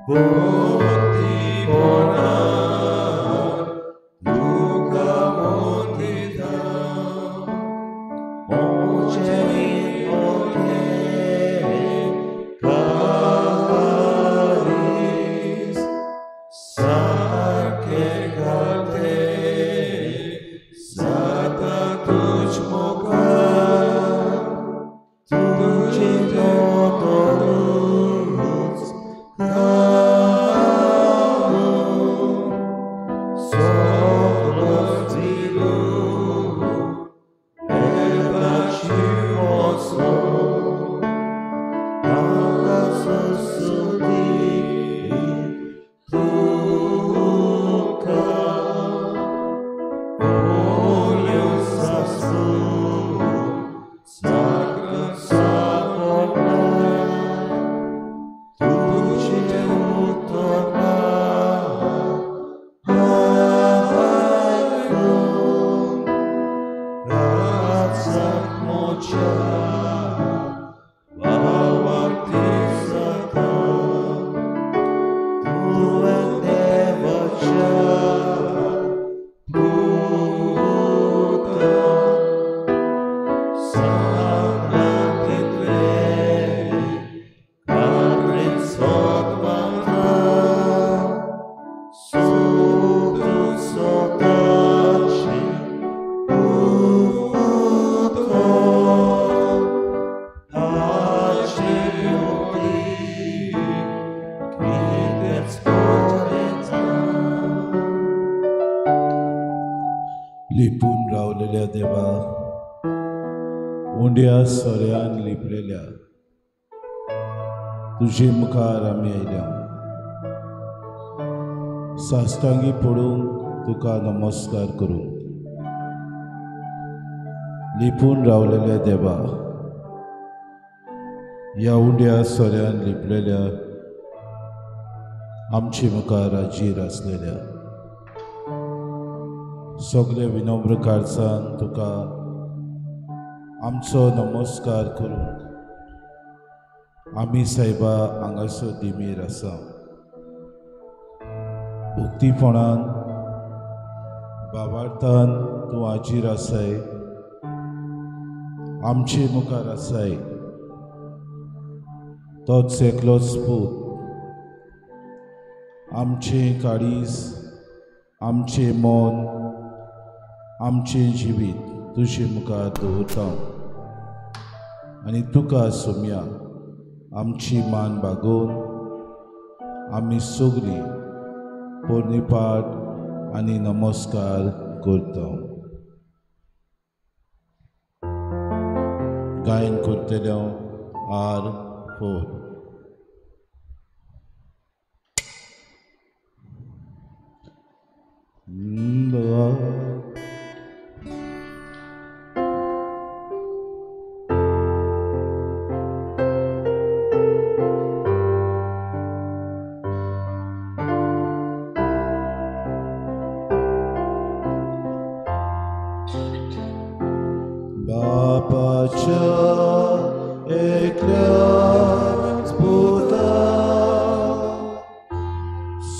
भक्तीपणान तुका मोदिता मोचें मोठें काळीज सारकें घालतें जाता तुज मुखार तुजें दोतोरूच खावूं सगलो दिलू येताची वचूं हांगासर सुदी तुका ओल्यो सासू जागृत सापडना तुजें उतर आयकून काळजाक म्हज्या भावार्थी जाता तुवें देवाच्या पुता सांगलां तितलें कात्रीन सोद म्हाका सोदून सोदाचें उतर हाचे मुक्ती कितेंच पळयना. लिपून रावलेल्या देवा, उंड्या सोऱ्यान लिपलेल्या तुजे मुखार आमी आयल्या. साश्टांगी पडूंक तुका नमस्कार करूंक. लिपून रावलेल्या देवा, ह्या उंड्या सोऱ्यान लिपलेल्या आमचे मुखार हाजीर आसलेल्या सगळे विनम्र काळजान तुका आमचो नमस्कार करूंक आमी सायबा हांगासर दिमीर आसा. भक्तीपणान बाबार्थान तूं हाजीर आसाय, आमचे मुखार आसाय. तोच एकलोच पूत आमचें काळीज, आमचें मन, आमचें जिवीत तुजे मुखार दवरता आनी तुका सोम्या आमची मान बागोवन आमी सगळीं पोरणीपाठ आनी नमस्कार करता. गायन करतले आर 4. बापाच्या एकल्याच पुता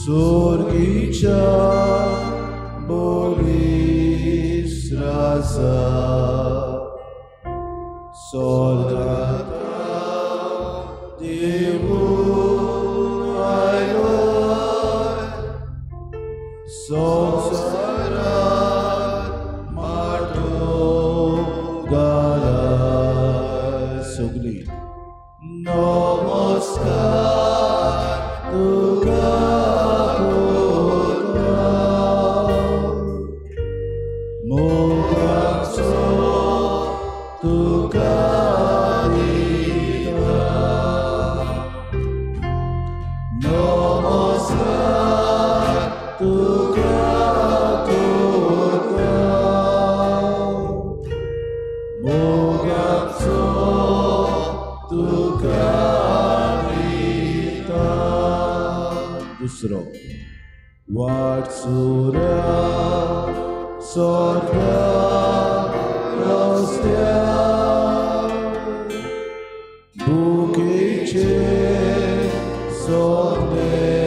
सोर्गीच्या बोलीस राजा स्वर्गांत देवून आयलो संवसारात माटो घालाय. सगळीं नमस्कार तुका पुता मोगाचो तुका दिता. नमस्कार तुका पुता मोगाचो तुका दिता. दुसरो वाटसुऱ्या स्वर्गा रस्त्यार भुकेचे सगळे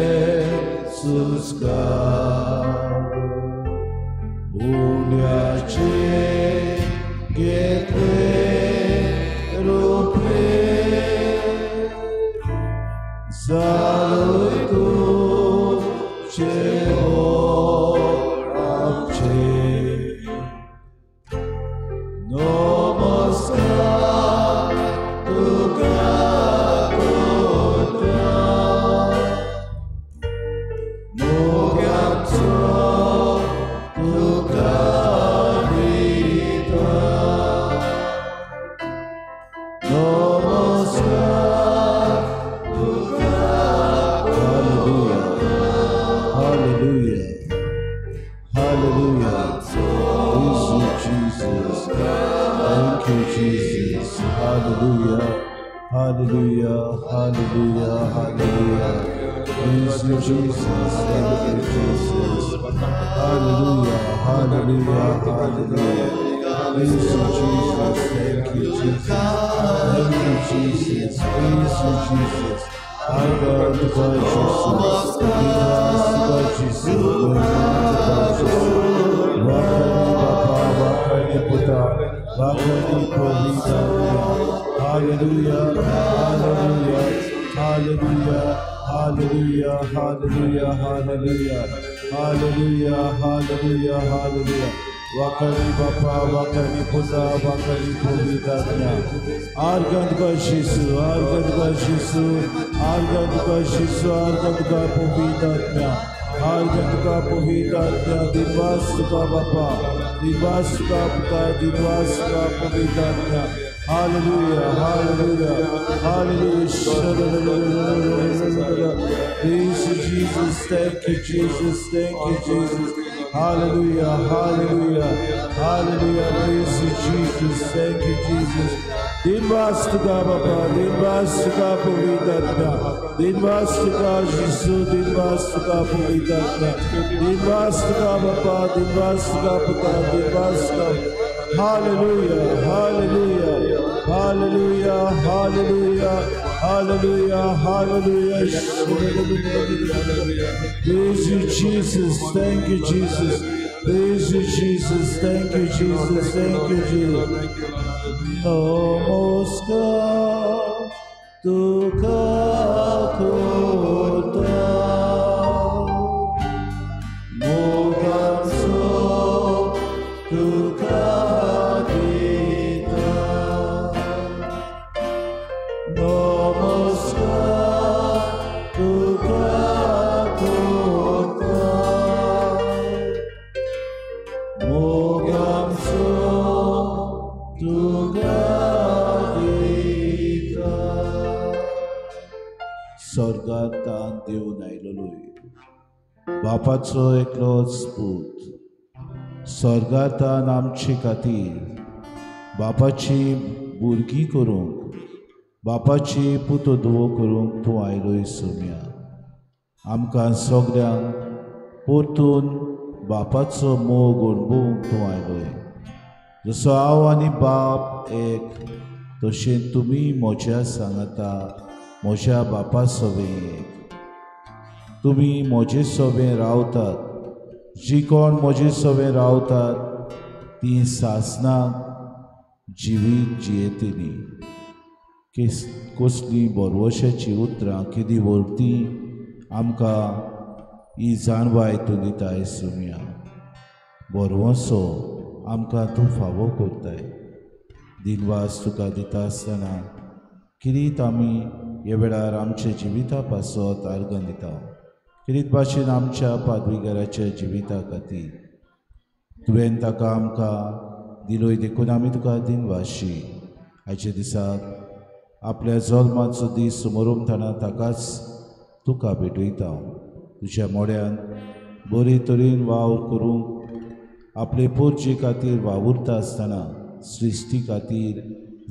तुस्कार उंड्याचे घेतले रूपे जालोय तुझे आमचे नमस्कार तुका करता मोगाचो तुका दिता नमस्कार तुका. Hallelujah. Hallelujah. Hallelujah. Praise you, Jesus. Thank you, Jesus. Hallelujah. Hallelujah. Hallelujah. Hallelujah. Praise you, Jesus. Thank you, Jesus. Hallelujah. Hallelujah. Hallelujah. Praise you, Jesus. Thank you, Jesus. Thank you, Jesus. Praise you, Jesus. I God, to Jesus. Jesus. Hallelujah, hallelujah, hallelujah, hallelujah, hallelujah, hallelujah, hallelujah, hallelujah, hallelujah. Wakari Bapa, Wakari Puta, Wakari Puvitanya. Argand ka Jisu, Argand ka Jisu, Argand ka Jisu, Argand ka Puvitanya. Argand ka Puvitanya, Divas ka Bapa, Divas ka Puta, Divas ka Puvitanya. Hallelujah, hallelujah, hallelujah. Praise you, Jesus. Thank you, Jesus. Thank you, Jesus. Hallelujah, hallelujah, hallelujah. Praise you, Jesus. Thank you, Jesus. Dinvas tuka Bapa, dinvas tuka Puvitanya, dinvas tuka Jisu, dinvas tuka Puvitanya, dinvas tuka Bapa, dinvas tuka Puta, dinvas tuka. Hallelujah, hallelujah, hallelujah, hallelujah, hallelujah, hallelujah. Praise you, Jesus. Thank you, Jesus. Praise you, Jesus. Thank you, Jesus. Thank you, Jesus. Namaskar tuka korta mogamso tuka dita. Namaskar tuka korta mogamso tuka dita. स्वर्गांत देवन आयलोय बापाचो एकलोच पूत स्वर्गांतान आमचे खातीर बापाची भुरगीं करूंक बापाची पुतो धुवो करूंक तूं आयलोय सोम्या. आमकां सगळ्यांक परतून बापाचो मोग अणभवूंक तूं आयलोय. जसो हांव आनी बाप एक तशें तुमी म्हज्या सांगाता म्हज्या बापा सवें एक. तुमी म्हजे सवें रावतात, जी कोण म्हजे सवें रावतात तीं सासनाक जिवीत जियेतलीं. कसलीं बरवशाचीं उतरां केदी व्हरती आमकां ही जाणवाय तूं दिताय सोम्या. बरवसो आमकां तूं फावो करताय. दिनवास तुका दिता आसतना किरीत आमी ह्या वेळार आमच्या जिविता पासत आर्गां दिता. किरीत भाशेन आमच्या पादविगाराच्या जिविता खातीर तुवें ताका आमकां दिलोय देखून आमी तुका दिनवाशी. आयच्या दिसाक आपल्या जल्माचो दीस समोरमताना ताकाच तुका भेटयता. तुज्या मोड्यान बरे तरेन वावर करूंक आपले पोरचे खातीर वावुरता आसतना सृश्टी खातीर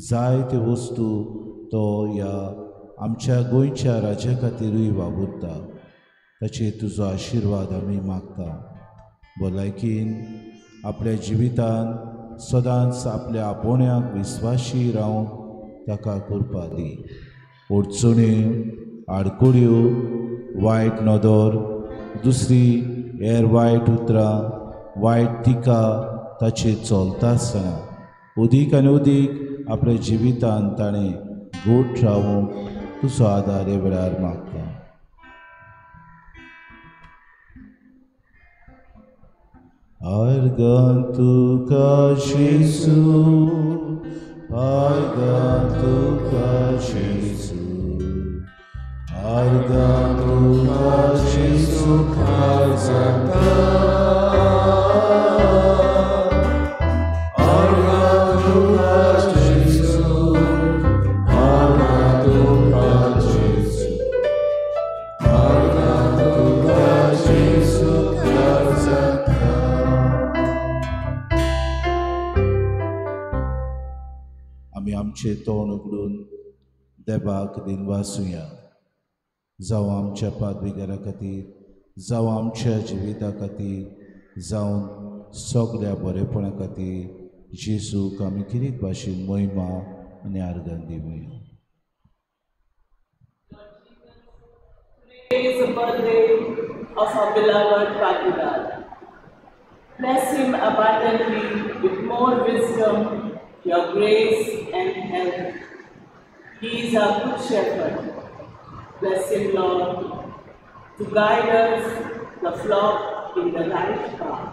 जायते वस्तू तो ह्या आमच्या गोंयच्या राज्या खातीरूय वावुरता. ताचेर तुजो आशिर्वाद आमी मागता. भलायकीन आपल्या जिवितान सदांच आपल्या आपोवण्याक विस्वाशी रावंक ताका करपा दी. अडचण्यो, आडखळ्यो, वायट नदर दुसरी हेर वायट उतरां वायट टिका ताचेर चलता आसतना अदीक आनी अदीक आपल्या जिवितान ताणें गोड रावूंक तुजो आदार ह्या वेळार मागता. आर्गां तुका जेजू, आर्गां तुका जेजू, आर्गां तुका जेजू खाजता, आर्गां तुका जेजू, आर्गां तुका जेजू, आर्गां तुका जेजू खाजता. आमी आमचें तोंड उगडून देवाक दिनवासुया. जावं आमच्या पादविगारा खातीर, जावं आमच्या जिविता खातीर, जावं सगळ्या बरेपणा खातीर जेजूक आमी किरीत भाशेन महिमा आनी आर्गां दिवया. Today is the birthday of our beloved Padre. Bless him abundantly with more wisdom, your grace and health. He is our good shepherd. Bless him, Lord, to guide us, the flock, in the right path.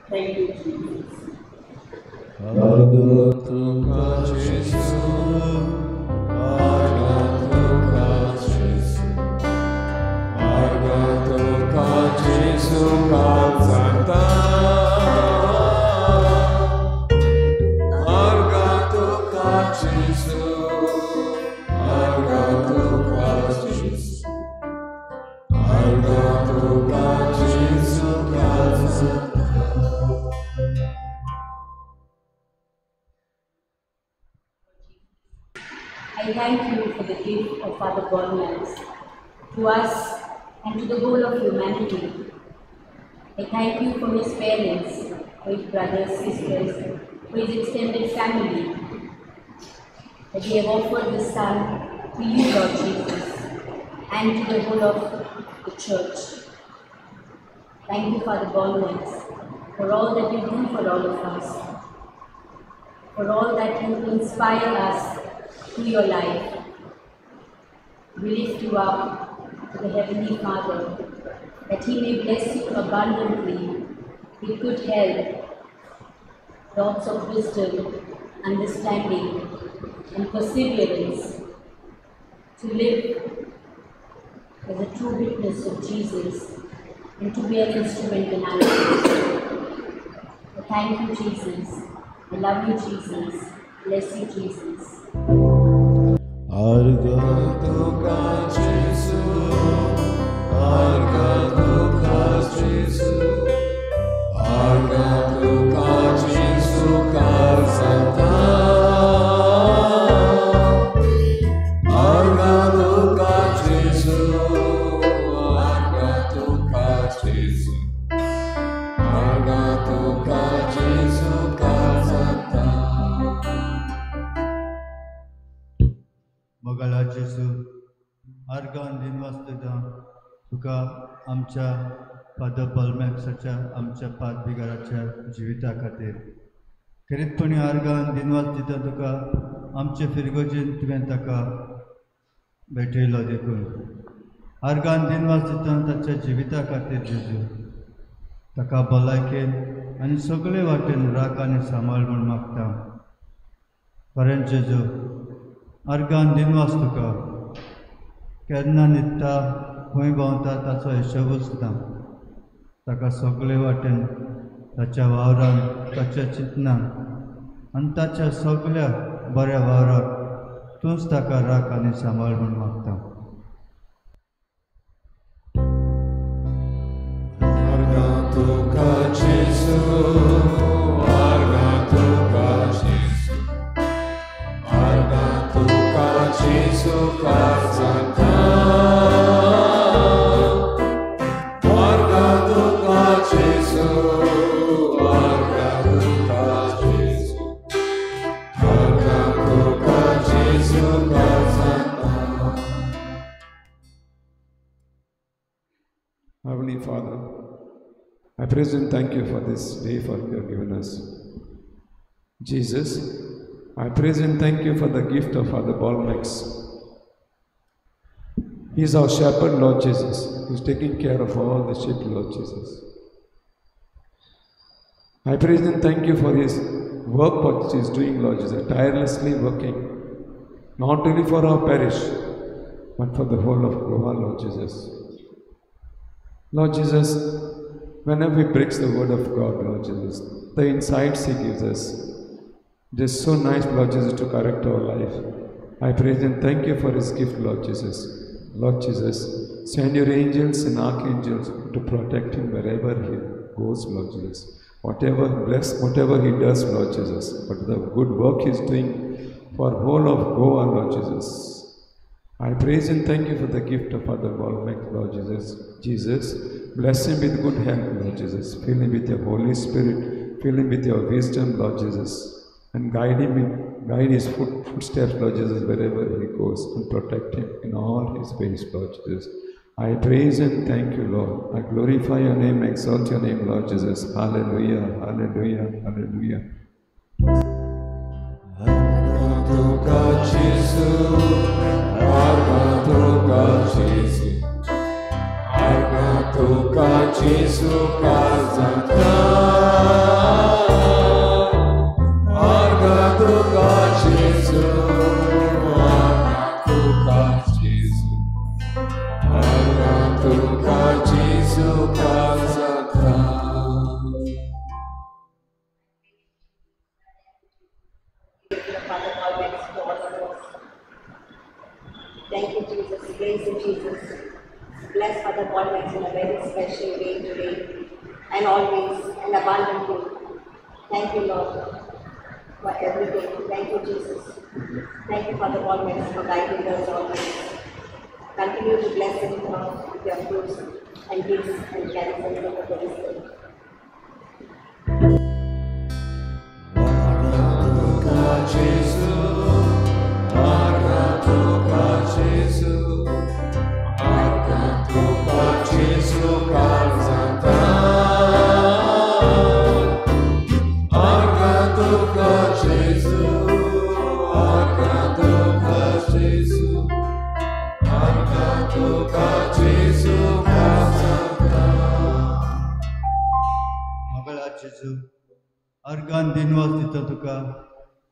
Thank you, Jesus. आर्गां तुका जेजू, आर्गां तुका जेजू, आर्गां तुका जेजू खाजता, आर्गां तुका जेजू, आर्गां तुका जेजू, आर्गां तुका जेजू खाजता. I thank you for the gift of Father Bolmax to us and to the whole of humanity. I thank you for his parents, for his brothers, sisters, for his extended family, that they have offered this son to you, Lord Jesus, and to the whole of the church. Thank you, Father Bolmax, for all that you do for all of us, for all that you inspire us through your life. We lift you up to the Heavenly Father, that He may bless you abundantly with good health, lots of wisdom, understanding, and perseverance to live as a true witness of Jesus and to be an instrument in our lives. I thank you, Jesus. I love you, Jesus. Bless you, Jesus. आर्गां तुका जेजू, आर्गां तुका जेजू, आर्गां तुका जेजू खाजता, आर्गां तुका जेजू, आर्गां तुका जेजू, आर्गां तुका जेजू खाजता. मोगाळा जेजू, आर्गां दिनवास दिता तुका आमच्या फादर बोलमॅक्साच्या आमच्या पादविगाराच्या जिविता खातीर. खेरीतपणी आर्गां दिनवास दिता तुका आमचे फिरगोजेन तुवें ताका भेटयलो देखून. आर्गां दिनवास दिता ताच्या जिविता खातीर जेजू, ताका भलायकेन आनी सगळे वाटेन राख आनी सांबाळ म्हूण मागता. खरेंच जेजू, आर्गां दिनवास तुका केन्ना न्हिदता खंय भोंवता ताचो हिशोबूच ना. ताका सगळे वाटेन ताच्या वावरान, ताच्या चिंतनान आनी ताच्या सगळ्या बऱ्या वावराक तूंच ताका राख आनी सांबाळ म्हूण मागता. आर्गां तुका जेजू, आर्गां तुका जेजू, आर्गां तुका जेजू खाजता, आर्गां तुका जेजू, आर्गां तुका जेजू, आर्गां तुका जेजू खाजता. Heavenly Father, I praise and thank you for this day for you have given us. Jesus, I praise and thank you for the gift of Father Bolmax. He is our shepherd, Lord Jesus. He is taking care of all the sheep, Lord Jesus. I praise and thank you for his work what he is doing, Lord Jesus, tirelessly working, not only for our parish, but for the whole of Goa, Lord Jesus. Lord Jesus, whenever he breaks the word of God, Lord Jesus, the insights he gives us, it is so nice, Lord Jesus, to correct our life. I praise and thank you for his gift, Lord Jesus. Lord Jesus, send your angels and archangels to protect him wherever he goes, Lord Jesus. Whatever bless, whatever he does, Lord Jesus, but the good work he is doing for whole of Goa, Lord Jesus. I praise and thank you for the gift of Father Bolmax, Lord Jesus. Jesus, bless him with good health, Lord Jesus. Fill him with your Holy Spirit. Fill him with your wisdom, Lord Jesus. And guide him, guide his footsteps, Lord Jesus, wherever he goes, and protect him in all his ways, Lord Jesus. I praise and thank you, Lord. I glorify your name, exalt your name, Lord Jesus. Hallelujah, hallelujah, hallelujah. Thank you, Jesus. Praise you, Jesus. Bless Father Bolmax in a very special way today and always and abundantly. Thank you, Lord, for everything. Thank you, Jesus. Thank you, Father Bolmax, for guiding us always. Continue to bless him with your fruits and gifts and charism of the Holy Spirit. Organ दिनवास दिता तुका.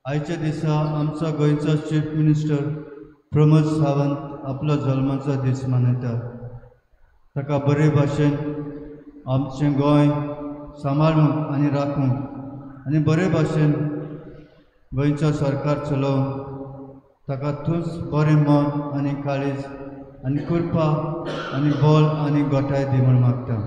आयच्या दिसा आमचो गोंयचो chief minister Pramod Sawant आपलो जल्माचो दीस मनयता. ताका बरे भाशेन आमचें गोंय सांबाळूंक आनी राखूंक आनी बरे भाशेन गोंयचो सरकार चलोवंक ताका तूंच बरें मन आनी काळीज आनी कृपा आनी बळ आनी गोठाय दी म्हूण मागता.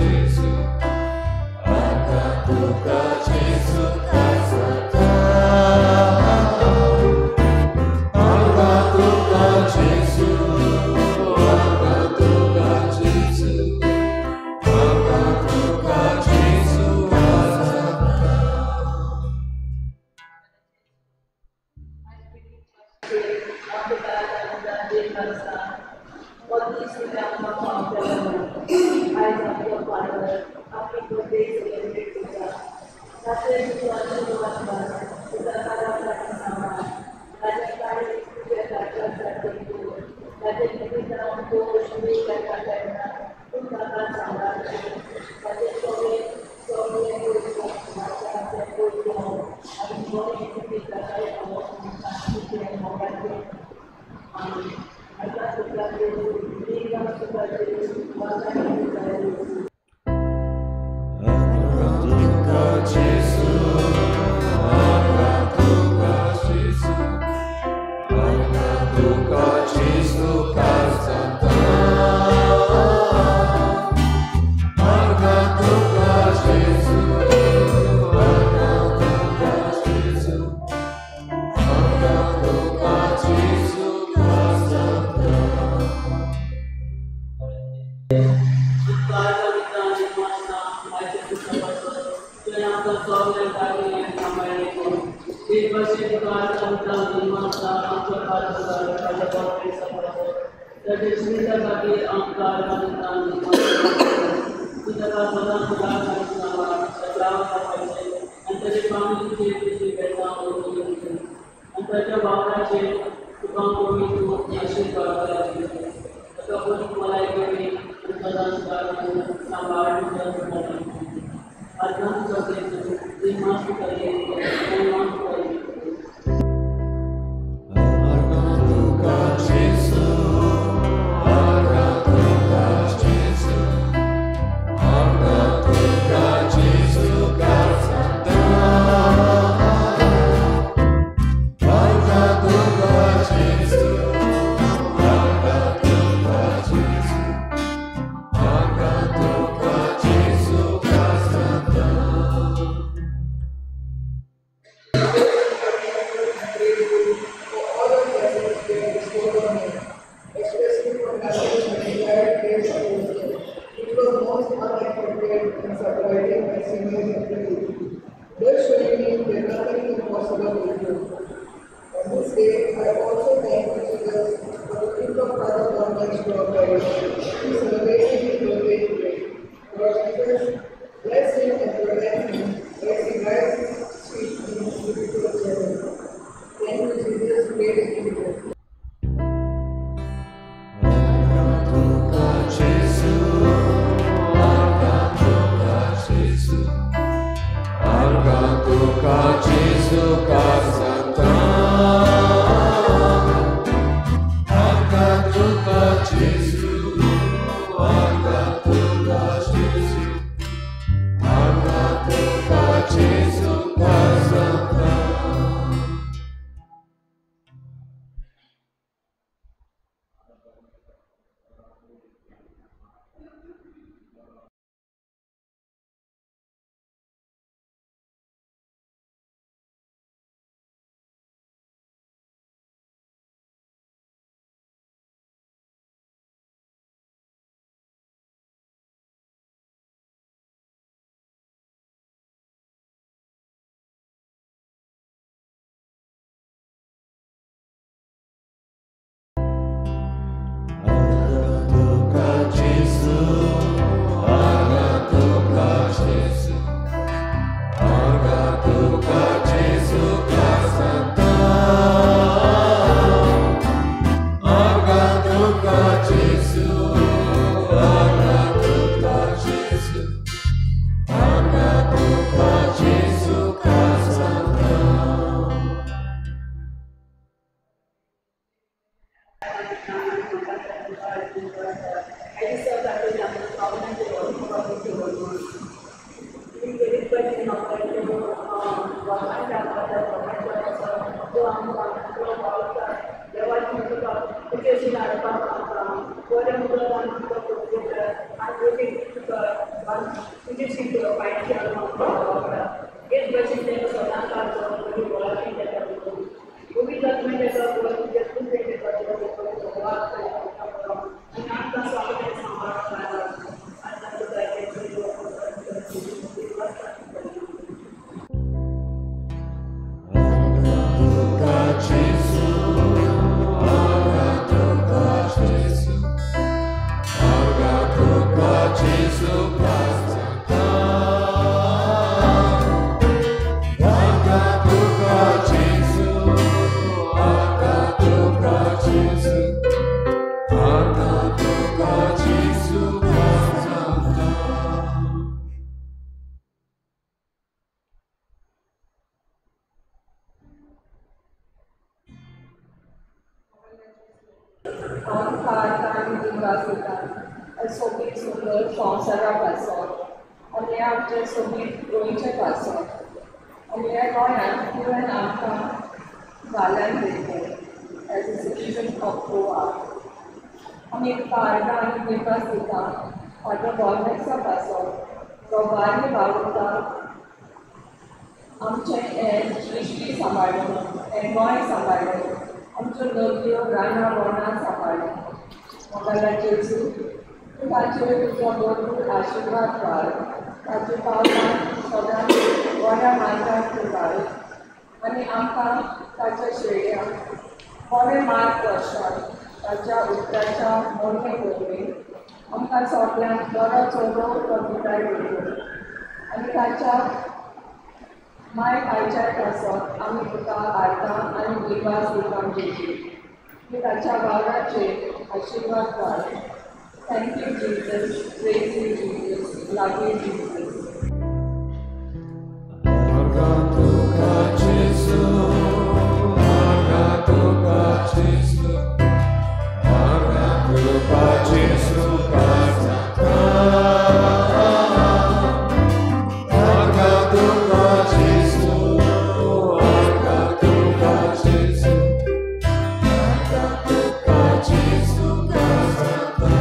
Gesù, हो दीस तुवें आमकां फावो केलो म्हणून. आयज आमचो फादर आपली बर्थडे सेलिब्रेट करता. ताचेर तुजो आशिर्वाद घाल, तुज्या काराक सांबाळ, ताच्या कार्य तुज्या कार्याक सारकें दवर, ताचे निमित्तान दोश वेग येता तेन्ना तूं ताका सांबाळ, ताचे सगळे सगळे पयस जावन आनी बरें तुजी ताकाय तुजें मोगाचें आनी आतां तुका देवा तुका Gesù, जेजू सांगता, आर्गां तुका जेजू, आर्गां तुका जेजू, आर्गां तुका जेजू सांगता. आमकां आनी दिनवास दिता सोबीत सुंदर संवसारा पासत आनी आमचे सोबीत गोंयचे पासत आनी ह्या गोंयांत तुवें आमकां घाल्यान दितले as a citizen of Goa. आमी तुका आर्गां आनी दिनवास दिता फादर बॉलमॅक्सा पासत जो बारी वावुरता आमचें हें सृश्टी सांबाळून, हें गोंय सांबाळून, आमच्यो नदयो रानां वनां सांबाळून. मोगाला जेजू तूं ताचेर तुजो भरपूर आशिर्वाद घाल, ताचे पावलां सदांच बऱ्या मार्गार तूं घाल आनी आमकां ताच्या शेळ्यांक बरें मार्गदर्शन ताच्या उतराच्या मोडणे वरवीं आमकां सगळ्यांक बरो चलो तो दिताय वरवीं आनी ताच्या माय पांयच्या पासत आमी तुका आर्गां आनी दिनवास दिता जेजू. तूं ताच्या वावराचेर आशिर्वाद घाल. Thank you Jesus, praise you Jesus, love you Jesus. आर्गां तुका जेजू, आर्गां तुका जेजू, आर्गां तुका जेजू सांगता, आर्गां तुका जेजू, आर्गां तुका जेजू, आर्गां तुका जेजू सांगता.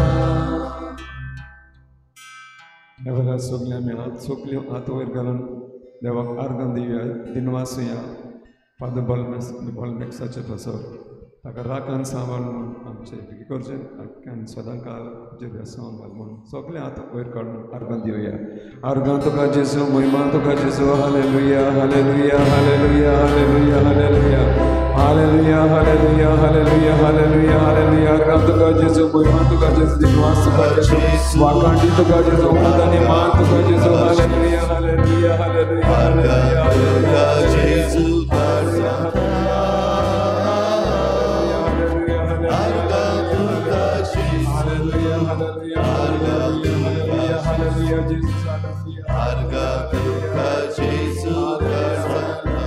देवाला सगळे आमी हात सगळे हात वयर घालून देवाक आर्गां दिवया, दिनवासुया फादर बॉलमॅक्साचे पासत ताका राखान सांबाळ म्हूण आमचे इगर्जेन आख्यान सदां काल तुजें बेसांव घाल म्हूण सगळे हात वयर काडून आर्गां दिवया. आर्गां तुका जेजू, महिमा तुका जेजू. Hallelujah, hallelujah, hallelujah, hallelujah, hallelujah, hallelujah, hallelujah, hallelujah, hallelujah, hallelujah. आर्गां तुका जेजू, महिमा तुका जेजू, दिनवास तुका जेजू, वाखाणटी तुका जेजू, उमद आनी मान तुका जेजू. हालेलुया, हालेलुया, हालेलुया, हालेलुया, तुका जेजू सांगता, आर्गां तुका जेजू, आर्गां तुका जेजू सांगता.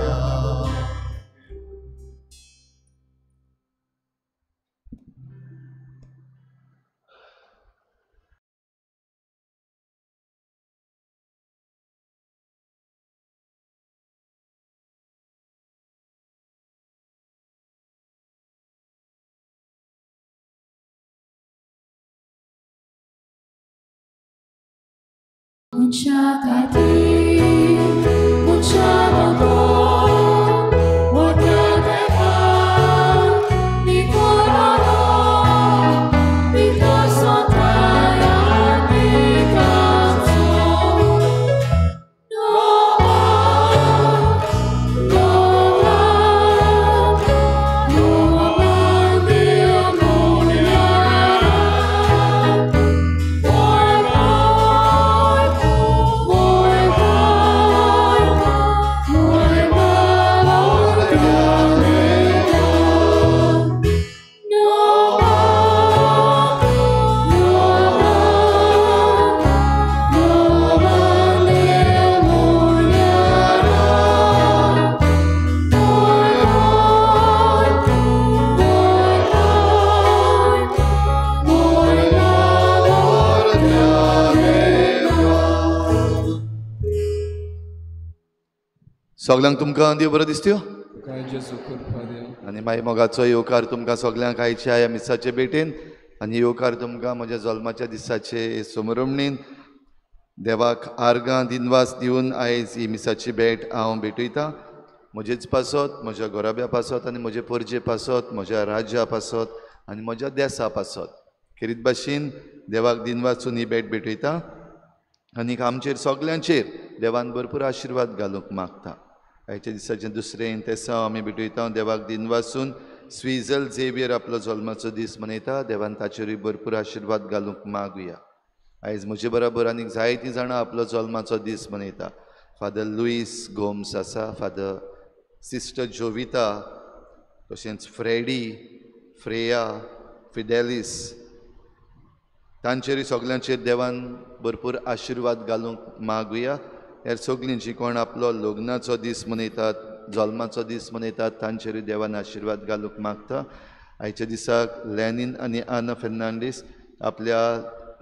Muchakati, muchamoto, motatepa, mikororo, mitosotaya, mitatsu. Noa, noa, noa, सगळ्यांक तुमकां देव बरो दिसत्यो आनी मागीर मोगाचो येवकार तुमकां सगळ्यांक आयच्या ह्या मिसाचे भेटेन आनी येवकार तुमकां म्हज्या जल्माच्या दिसाचे समरमणीन देवाक आर्गां दिनवास दिवन आयज ही मिसाची भेट हांव भेटयतां. म्हजेच पासत, म्हज्या घराब्या पासत आनी म्हजे परजे पासत, म्हज्या राज्या पासत आनी म्हज्या देसा पासत खेरीत भाशेन देवाक दिनवासून ही भेट भेटयता आनी आमचेर सगल्यांचेर देवान भरपूर आशिर्वाद घालूंक मागता. आयच्या दिसाचें दुसरें तेसांव आमी भेटयता देवाक दिनवासून. स्विजल झेवियर आपलो जल्माचो दीस मनयता, देवान ताचेरूय भरपूर आशिर्वाद घालूंक मागुया. आयज म्हजे बराबर आनीक जायतीं जाणां आपलो जल्माचो दीस मनयता. फादर लुईस गोम्स आसा, फादर सिस्टर जोविता, तशेंच फ्रेडी, फ्रेया, फिडेलिस, तांचेरूय सगल्यांचेर देवान भरपूर आशिर्वाद घालूंक मागुया. हेर सगळीं जीं कोण आपलो लग्नाचो दीस मनयतात, जल्माचो दीस मनयतात, तांचेरूय देवान आशिर्वाद घालूंक मागता. आयच्या दिसाक लॅनीन आनी आना फेर्नांडीस आपल्या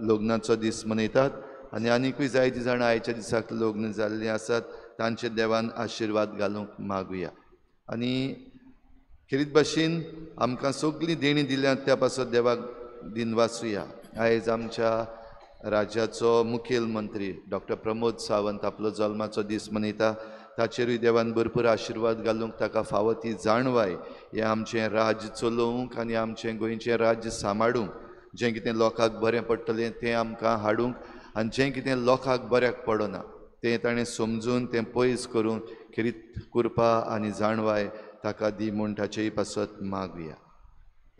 लग्नाचो दीस मनयतात आनी आनीकूय जायतीं जाणां आयच्या दिसाक लग्न जाल्लीं आसात, तांचेर देवान आशिर्वाद घालूंक मागुया. आनी खेरीत भाशेन आमकां सगळीं देणीं दिल्यात त्या पासत देवाक दिनवासुया. आयज आमच्या राज्याचो मुखेल मंत्री डॉक्टर प्रमोद सावंत आपलो जल्माचो दीस मनयता, ताचेरूय देवान भरपूर आशिर्वाद घालूंक ताका फावो ती जाणवाय हें आमचें राज्य चलोवंक आनी आमचें गोंयचें राज्य सांबाळूंक, जें कितें लोकांक बरें पडटलें तें आमकां हाडूंक आनी जें कितें लोकांक बऱ्याक पडना तें ताणें समजून तें पयस करून खेरीत कृपा आनी जाणवाय ताका दी म्हूण ताचेय पासत मागुया.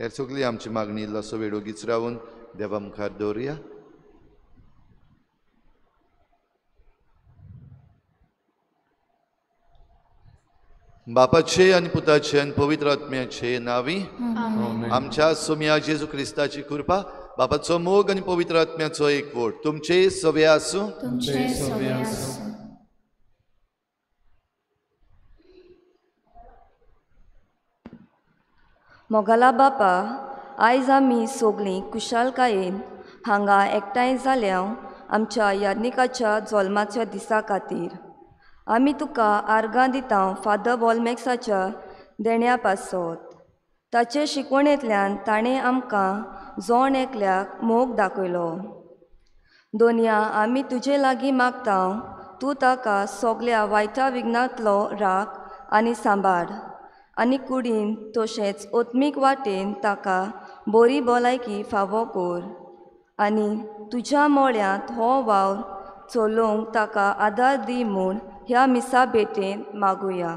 हेर सगळी आमची मागणी इल्लोसो वेळ ओगीच रावन देवा मुखार दवरुया. बापाचे आनी पुताचे आनी पवित्र आत्म्याचे नांवी आमच्या सोम्या जेजू क्रिस्ताची कृपा, बापाचो मोग आनी पवित्र आत्म्याचो एकवट तुमचे सवे आसूं. मोगाला बापा, आयज आमी सगळीं कुशालकायेन हांगा एकठांय जाल्या आमच्या याज्ञिकाच्या जल्माच्या दिसा खातीर. आमी तुका आर्गां दिता फादर बॉलमॅक्साच्या देण्या पासत. ताचे शिकवणेंतल्यान ताणें आमकां जण एकल्याक मोग दाखयलो. दोनया आमी तुजे लागीं मागता, तूं ताका सगल्या वायटा विघ्नांतलो राख आनी सांबाळ आनी कुडीन तशेंच आत्मीक वाटेन ताका बरी भलायकी फावो कर आनी तुज्या मोळ्यांत हो वावर चलोवंक ताका आदार दी म्हूण ह्या मिसा भेटेन मागुया.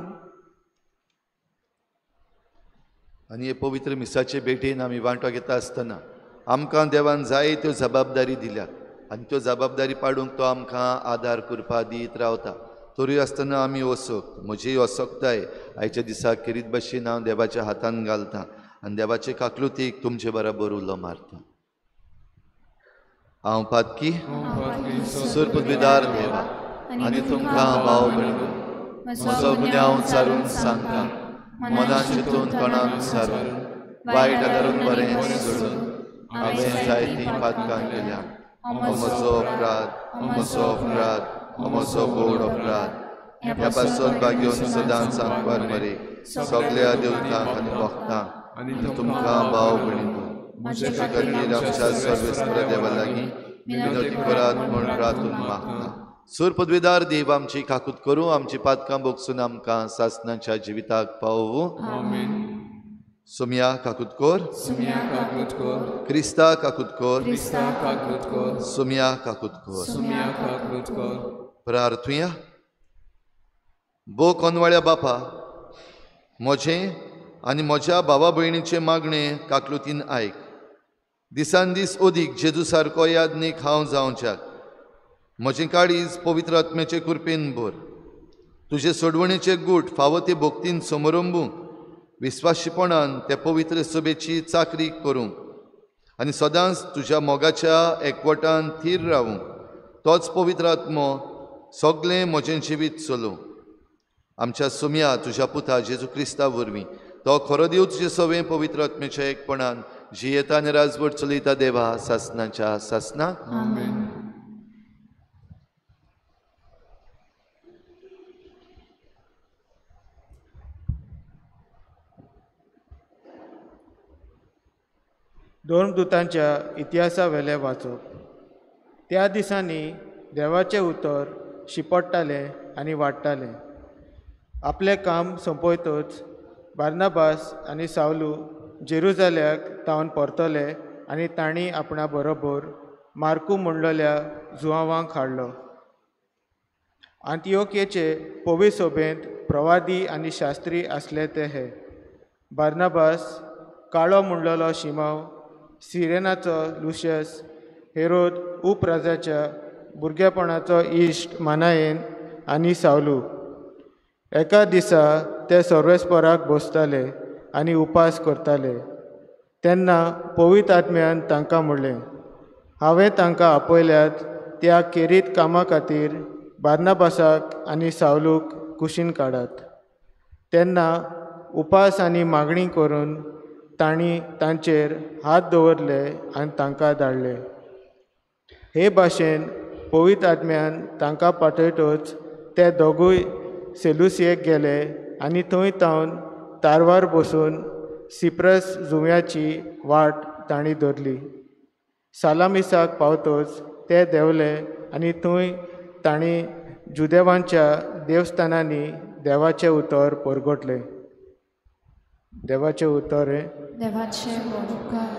आनी हे पवित्र मिसाचे भेटेन आमी वांटो घेता आसतना आमकां देवान जायत्यो जबाबदारी दिल्यात आनी त्यो जबाबदारी पाडूंक तो आमकां आदार करपा दीत रावता. तरूय आसतना आमी वसोक म्हजी असक्ताय आयच्या दिसाक खेरीत भाशेन हांव देवाच्या हातान घालतां आनी देवाचे काकलुतीक तुमचे बराबर उलो मारता. हांव पातकी सुरपदवीदार देवा आनी तुमकां भाव भयणीं म्हजो गुन्यांव सारून सांगता, मनान चिंतून तोंडान सारून वायट आदारून बरें सोडून हांवें जायतीं पातकां केल्या. म्हजो अपराध, म्हजो अपराध, म्हजो गोड अपराध. ह्या पासत भाग्योन सदांच सांगपार मरे सगल्या देवतांक आनी भक्तांक आनी तुमकां भाव भयणीं म्हजे खातीर आमच्या सर्वेस्पर देवा लागीं विनवती करात म्हूण प्रार्थून मागता. सूर पदवीदार देव आमची काकूत करूं, आमची पातकां भोगसून आमकां सासनाच्या जिविताक पावोवं. सोम्या काकूत कर, क्रिस्ता काकूत कर, सोम्या काकूत कर. प्रार्थुया. बो कोनवाळ्या बापा, म्हजें आनी म्हज्या भावा भयणीचें मागणें काकलुतीन आयक. दिसान दीस अदीक जेजू सारको यादनीक हांव जावच्याक म्हजें काळीज पवित्र आत्म्याचे कृपेन भर. तुजे सोडवणेचे गूट फावो ते भक्तीन समरंबूंक, विस्वाशीपणान ते पवित्र सभेची चाकरी करूंक आनी सदांच तुज्या मोगाच्या एकवटान थीर रावूंक तोच पवित्र आत्मो सगळें म्हजें जिवीत चलोवं. आमच्या सोम्या तुज्या पुता जेजू क्रिस्ता वरवीं तो खरो देव तुजे सवें पवित्र आत्म्याच्या एकपणान जियेता आनी राजवट चलयता देवा सासनाच्या सासना. धर्मदूतांच्या इतिहासावेलें वाचप. त्या दिसांनी देवाचें उतर शिंपडटालें आनी वाडटालें. आपलें काम सोंपयतच बार्नाबास आनी सावलू जेरुजाल्याक तावन परतले आनी तांणी आपणा बरोबर मार्कू म्हणलेल्या जुआंवाक हाडलो. आंतियोकेचे पवी सभेंत प्रवादी आनी शास्त्री आसले ते हे: बार्नाबास, काळो म्हणलेलो शिमांव, सिरेनाचो लुशियस, हेरोद उपराजाच्या भुरगेपणाचो इश्ट मानायेन आनी सावलू. एका दिसा ते सर्वेस्पराक बसताले आनी उपास करताले. तेन्ना पवित्र आत्म्यान तांकां म्हणलें, हांवें तांकां आपयल्यात त्या खेरीत कामा खातीर बार्नाबासाक आनी सावलूक कुशीन काडात. तेन्ना उपास आनी मागणी करून तांणी तांचेर हात दवरले आनी तांकां धाडले. हे भाशेन पवित्र आत्म्यान तांकां पाठयतच ते दोगूय सेलुसियेक गेले आनी थंय तावन तारवार बसून सिप्रस जुंव्याची वाट तांणी धरली. सालामिसाक पावतच ते देंवले आनी थंय तांणी जुदेवांच्या देवस्थानांनी देवाचें उतर परगटलें. देवाचें उतर हें देवाचें उपकार.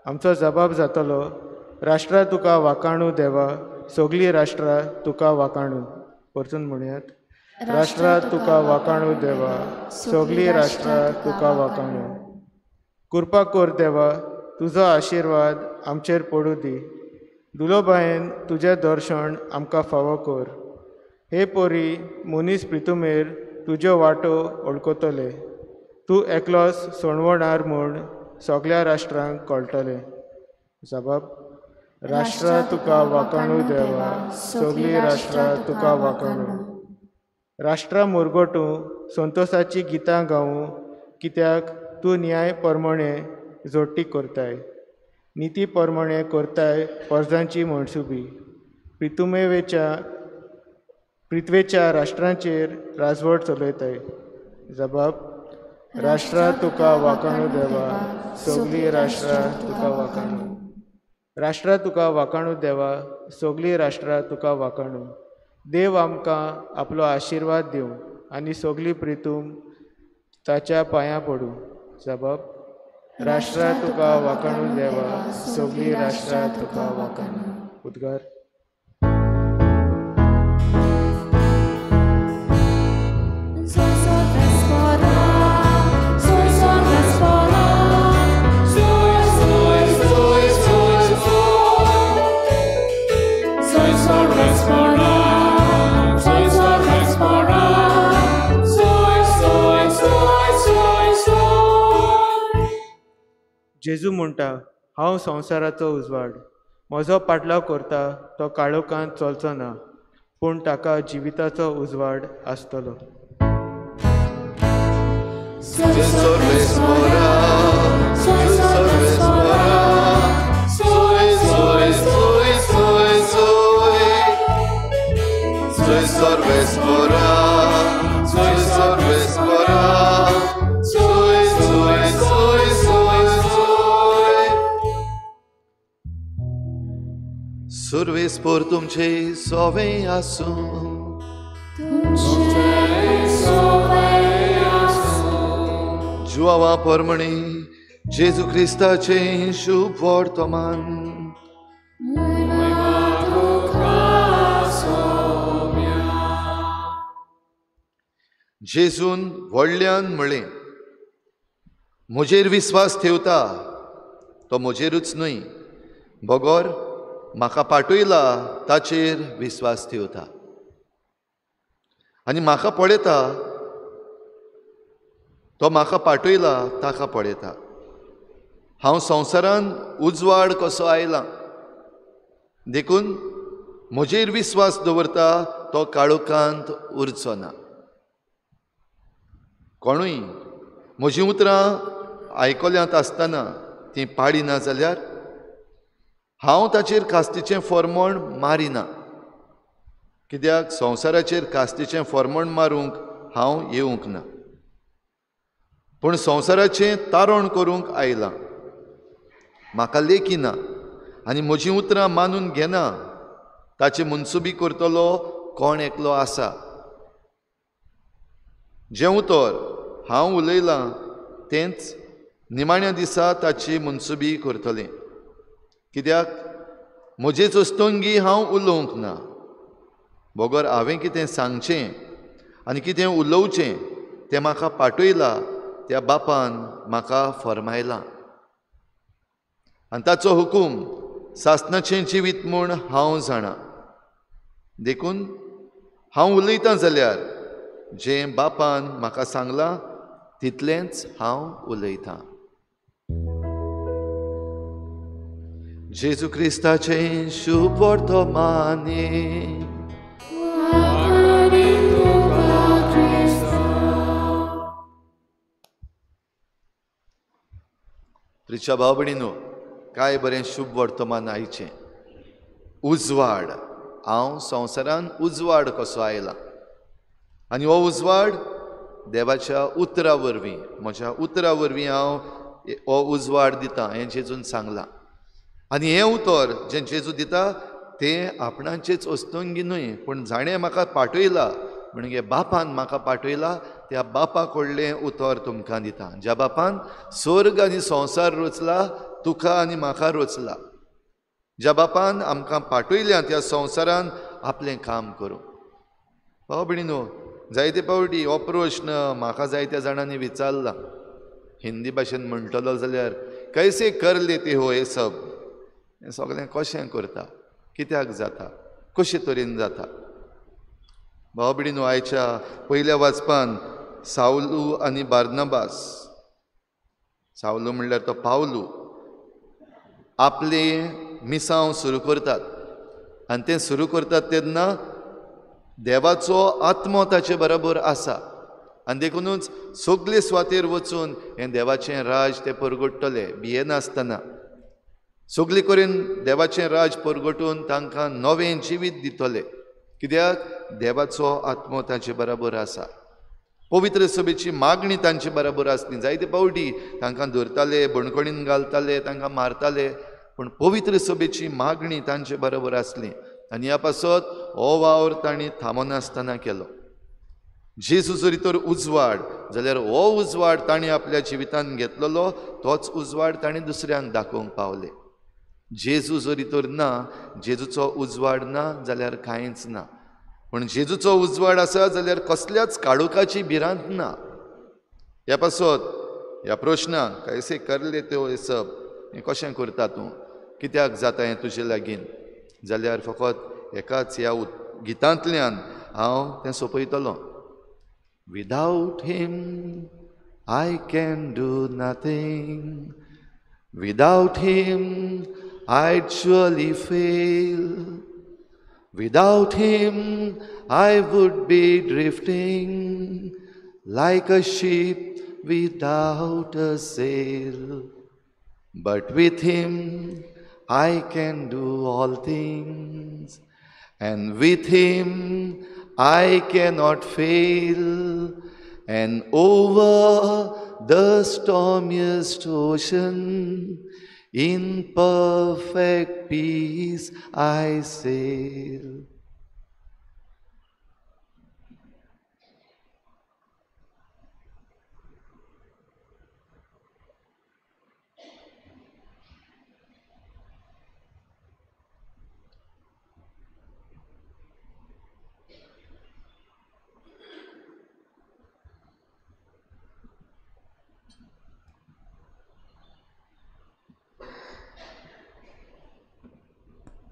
आमचो जबाब जातलो, राष्ट्रां तुका वाखाणू देवा, सगळीं राष्ट्रां तुका वाखाणू. परतून म्हणयात, राष्ट्रां तुका वाखाणू देवा, सगळीं राष्ट्रां तुका वाखाणू. कृपा कर देवा, तुजो आशिर्वाद आमचेर पडूं दी. दुलोबायेन तुजें दर्शन आमकां फावो कर. हे परी मनीस प्रितुमेर तुज्यो वाटो वळखतले. तूं एकलोच सणवणार म्हूण सगळ्या राष्ट्रांक कळटलें. जबाब, राष्ट्रां तुका वाखाणू देवा, सगळीं राष्ट्रां तुका वाखाणू. राष्ट्रां मुरगटूं संतोसाचीं गितां गावूं, कित्याक तूं न्याय प्रमाणे जोडटी करताय, निती प्रमाणे करताय परजांची मनसुबी. पृथ्वेच्या राष्ट्रांचेर राजवट चलयताय. जबाब, राष्ट्रां तुका वाखाणू देवा, सगळीं राष्ट्रां तुका वाखाणू. राष्ट्रां तुका वाखाणू देवा, सगळीं राष्ट्रां तुका वाखाणू. देव आमकां आपलो आशिर्वाद दिवं आनी सगळीं प्रितूम ताच्या पांयां पडूं. जबाब, राष्ट्रां तुका वाखाणू देवा, सगळीं राष्ट्रां तुका वाखाणू. उद्गार. जेजू म्हणटा, हांव संवसाराचो उजवाड. म्हजो पाटलाव करता तो काळोखांत चलचो ना, पूण ताका जिविताचो उजवाड आसतलो. सुर्वेस्पोर तुमचे सोवे आसूं, जुआवा परमणे जेजू क्रिस्ताचें शुभ वर्तमान. जेजून व्हडल्यान म्हळें, म्हजेर विस्वास ठेवता तो म्हजेरूच न्हय, बगर म्हाका पाठयला ताचेर विस्वास ठेवता. आनी म्हाका पळयता तो म्हाका पाठयला ताका पळयता. हांव संवसारान उजवाड कसो आयला, देखून म्हजेर विस्वास दवरता तो काळोखांत उरचो ना. कोणूय म्हजीं उतरां आयकल्यांत आसतना तीं पाडिना जाल्यार हांव ताचेर कास्तीचें फॉर्मण मारिना, कित्याक संवसाराचेर कास्तीचें फॉर्मण मारूंक हांव येवंक ना, पूण संवसाराचें तारण करूंक आयलां. म्हाका लेखिना आनी म्हजीं उतरां मानून घेना ताचे मनसुबी करतलो कोण एकलो आसा. जें उतर हांव उलयलां तेंच निमाण्या दिसा ताची मनसुबी करतलें, कित्याक म्हजेच अस्तंगी हांव उलोवंक ना, बगर हांवें कितें सांगचें आनी कितें उलोवचें तें म्हाका पाठयला त्या बापान म्हाका फर्मायलां. आनी ताचो हुकूम सासणाचें जिवीत म्हूण हांव जाणा. देखून हांव उलयतां जाल्यार जें बापान म्हाका सांगलां तितलेंच हांव उलयतां. जेजू क्रिस्ताचें शुभ वर्तमाने. प्रिच्या भाव भयणीनो, काय बरें शुभ वर्तमान आयचें. उजवाड, हांव संवसारान उजवाड कसो आयला आनी हो उजवाड देवाच्या उतरा वरवीं, म्हज्या उतरा वरवीं हांव हो उजवाड दिता हें जेजून सांगलां. आनी हें उतर जें जेजू दिता तें आपणाचेच वस्तुंगी न्हय, पूण जाणें म्हाका पाठयला म्हणजे बापान म्हाका पाठयला त्या बापा कडलें उतर तुमकां दिता. ज्या बापान स्वर्ग आनी संवसार रचला, तुका आनी म्हाका रचला, ज्या बापान आमकां पाठयल्या त्या संवसारान आपलें काम करूं. भाव भयणीनो, जायते पावटी हो प्रश्न म्हाका जायत्या जाणांनी विचारला. हिंदी भाशेन म्हणटलो जाल्यार कैसे कर लेते हो हें सब, हें सगळें कशें करता, कित्याक जाता, कशे तरेन जाता. भाव भयणीनो, आयच्या पयल्या वाचपान सावलू आनी बार्नाबास, सावलू म्हणल्यार तो पावलू, आपले मिसांव सुरू करतात आनी तें सुरू करतात तेन्ना देवाचो आत्मो ताचे बरोबर आसा आनी देखुनूच सगले सुवातेर वचून हें देवाचें राज तें परगट्टले भियेनासतना. सगले कडेन देवाचें राज परगटून तांकां नवें जिवीत दितले, कित्याक देवाचो आत्मो ताचे बरोबर आसा. पवित्र सभेची मागणी तांचे बरोबर आसली. जायते पावटी तांकां धरताले, बणकणीन घालताले, तांकां मारताले, पूण पवित्र सभेची मागणी तांचे बरोबर आसली आनी ह्या पासत हो वावर तांणी थांबनासतना केलो. जेजू जरी तर उजवाड जाल्यार हो उजवाड तांणी आपल्या जिवितान घेतलेलो तोच उजवाड तांणी दुसऱ्यांक दाखोवंक पावले. जेजू जरी तर ना, जेजूचो उजवाड ना जाल्यार कांयच ना, पूण जेजूचो उजवाड आसा जाल्यार कसल्याच काळोखाची भिरांत ना. ह्या पासत ह्या प्रश्नाक कैसे करले त्यो हें सब, हें कशें करता तूं, कित्याक जाता हें तुजे लागीं, जाल्यार फकत एकाच ह्या गितांतल्यान हांव तें सोंपयतलो. Without him I can do nothing, without him I'd surely fail, without him I would be drifting like a ship without a sail, but with him I can do all things, and with him I cannot fail, and over the stormiest ocean in perfect peace I sail.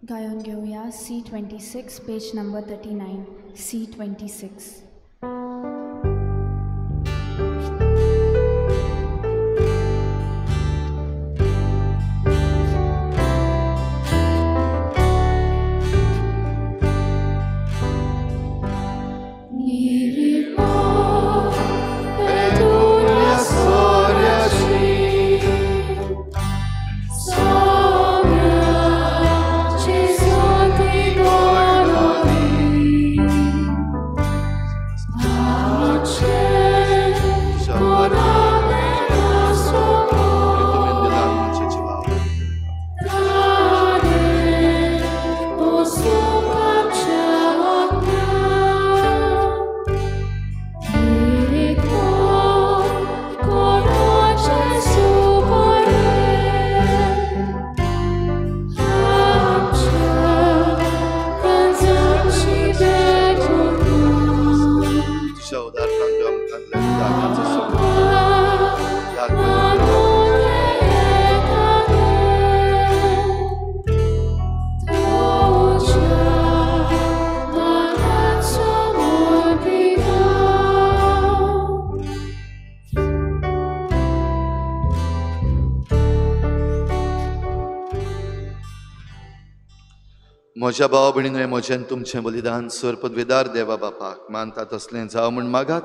गायन घेऊया C26 page number 39 C26. म्हज्या भावा भयणीन म्हजें तुमचें बलिदान sir पदवेदार देवा बापाक मानता तसलें जावं म्हूण मागात.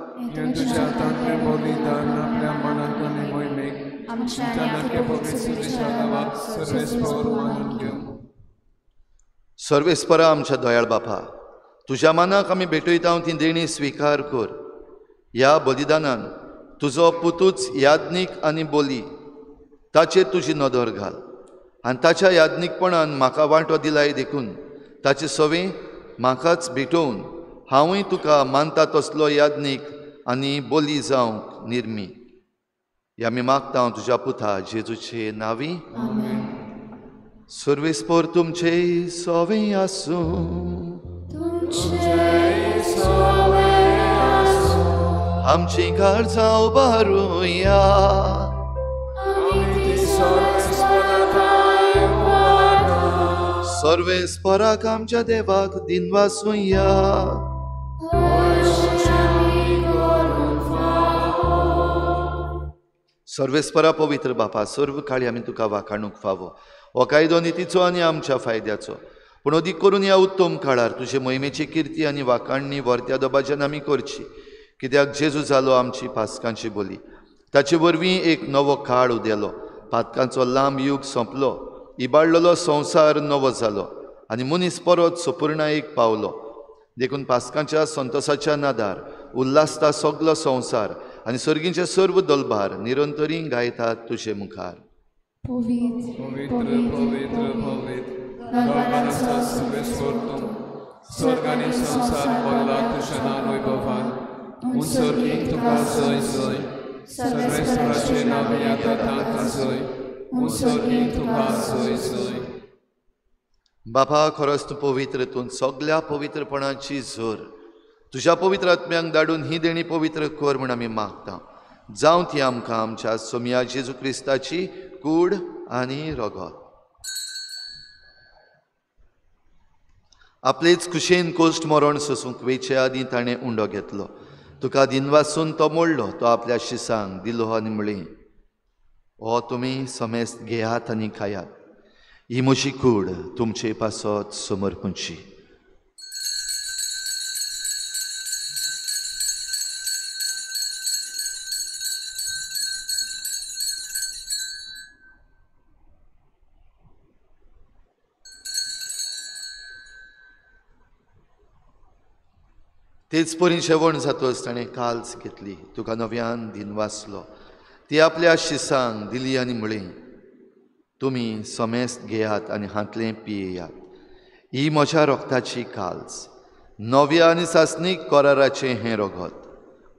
सर्वेस्परा आमच्या दयाळ बापा, तुज्या मानाक आमी भेटयता ती देणी स्विकार कर. ह्या बलिदानान तुजो पुतूच याज्ञीक आनी बोली ताचेर तुजी नदर घाल आनी ताच्या याज्ञीकपणान म्हाका वांटो दिलाय देखून ताचे सवे म्हाकाच भेटोवन हांवूय तुका मानता तसलो याज्ञीक आनी बोली जावंक निर्मी. ह्या आमी मागता तुज्या पुता जेजूचे नांवी. सर्वेस्पर तुमचे सवे आसूं. आमची काळजां उबारुया. सर्वेस्पराक आमच्या देवाक दिनवासुया. सर्वेस्परा पवित्र बापा, सर्व काळी आमी तुका वाखाणूंक फावो. हो कायदो नितीचो आनी आमच्या फायद्याचो, पूण अदीक करून ह्या उत्तम काळार तुजे मोहिमेची किर्ती आनी वाखाणणी वर्त्या दबाज्यान आमी करची. कित्याक जेजू जालो आमची पासकांची बोली, ताचे वरवीं एक नवो काळ उदेलो, पातकांचो लांब युग सोंपलो, इबाडलेलो संवसार नवो जालो आनी मनीस परत सपुर्णायेक पावलो. देखून पासकांच्या संतोसाच्या नादार उल्हासता सगलो संवसार आनी सर्गींचे सर्व दलबार निरंतरी गायतात तुजे मुखार. पवित्र पवित्र पवित्र दरबाराचो सर्वेस्पर तूं, स्वर्ग आनी संवसार भरला तुज्या नांवान वैभवान. उंचर्गीं तुका जय जय, सर्वेस्पराचे नांव येता तांकां जय, उंचर्गीं तुका जय जय. बापा, खरोच तूं पवित्र, तूं सगल्या पवित्रपणाची झर. तुज्या पवित्र आत्म्यांक धाडून ही देणी पवित्र कर म्हूण आमी मागता. जावं ती आमकां आमच्या सोमया जेजू क्रिस्ताची कूड आनी रगत. आपलेच खुशेन कोश्ट मरण सोसूंक वेचे आदीं ताणें उंडो घेतलो, तुका दिनवासून तो मोडलो, तो आपल्या शिसांक दिलो आनी म्हळें, हो तुमी समेस्त घेयात आनी खायात, ही म्हजी कूड तुमचे पासत समर्पूंची. तेच परी जेवण जातच ताणें काल्स घेतली, तुका नव्यान दिनवासलो, ती आपल्या शिसांक दिली आनी म्हळें, तुमी समेस्त घेयात आनी हांतलें पियेयात, ही म्हज्या रोगताची काल्स, नव्या आनी सासणीक कराराचें हें रगत,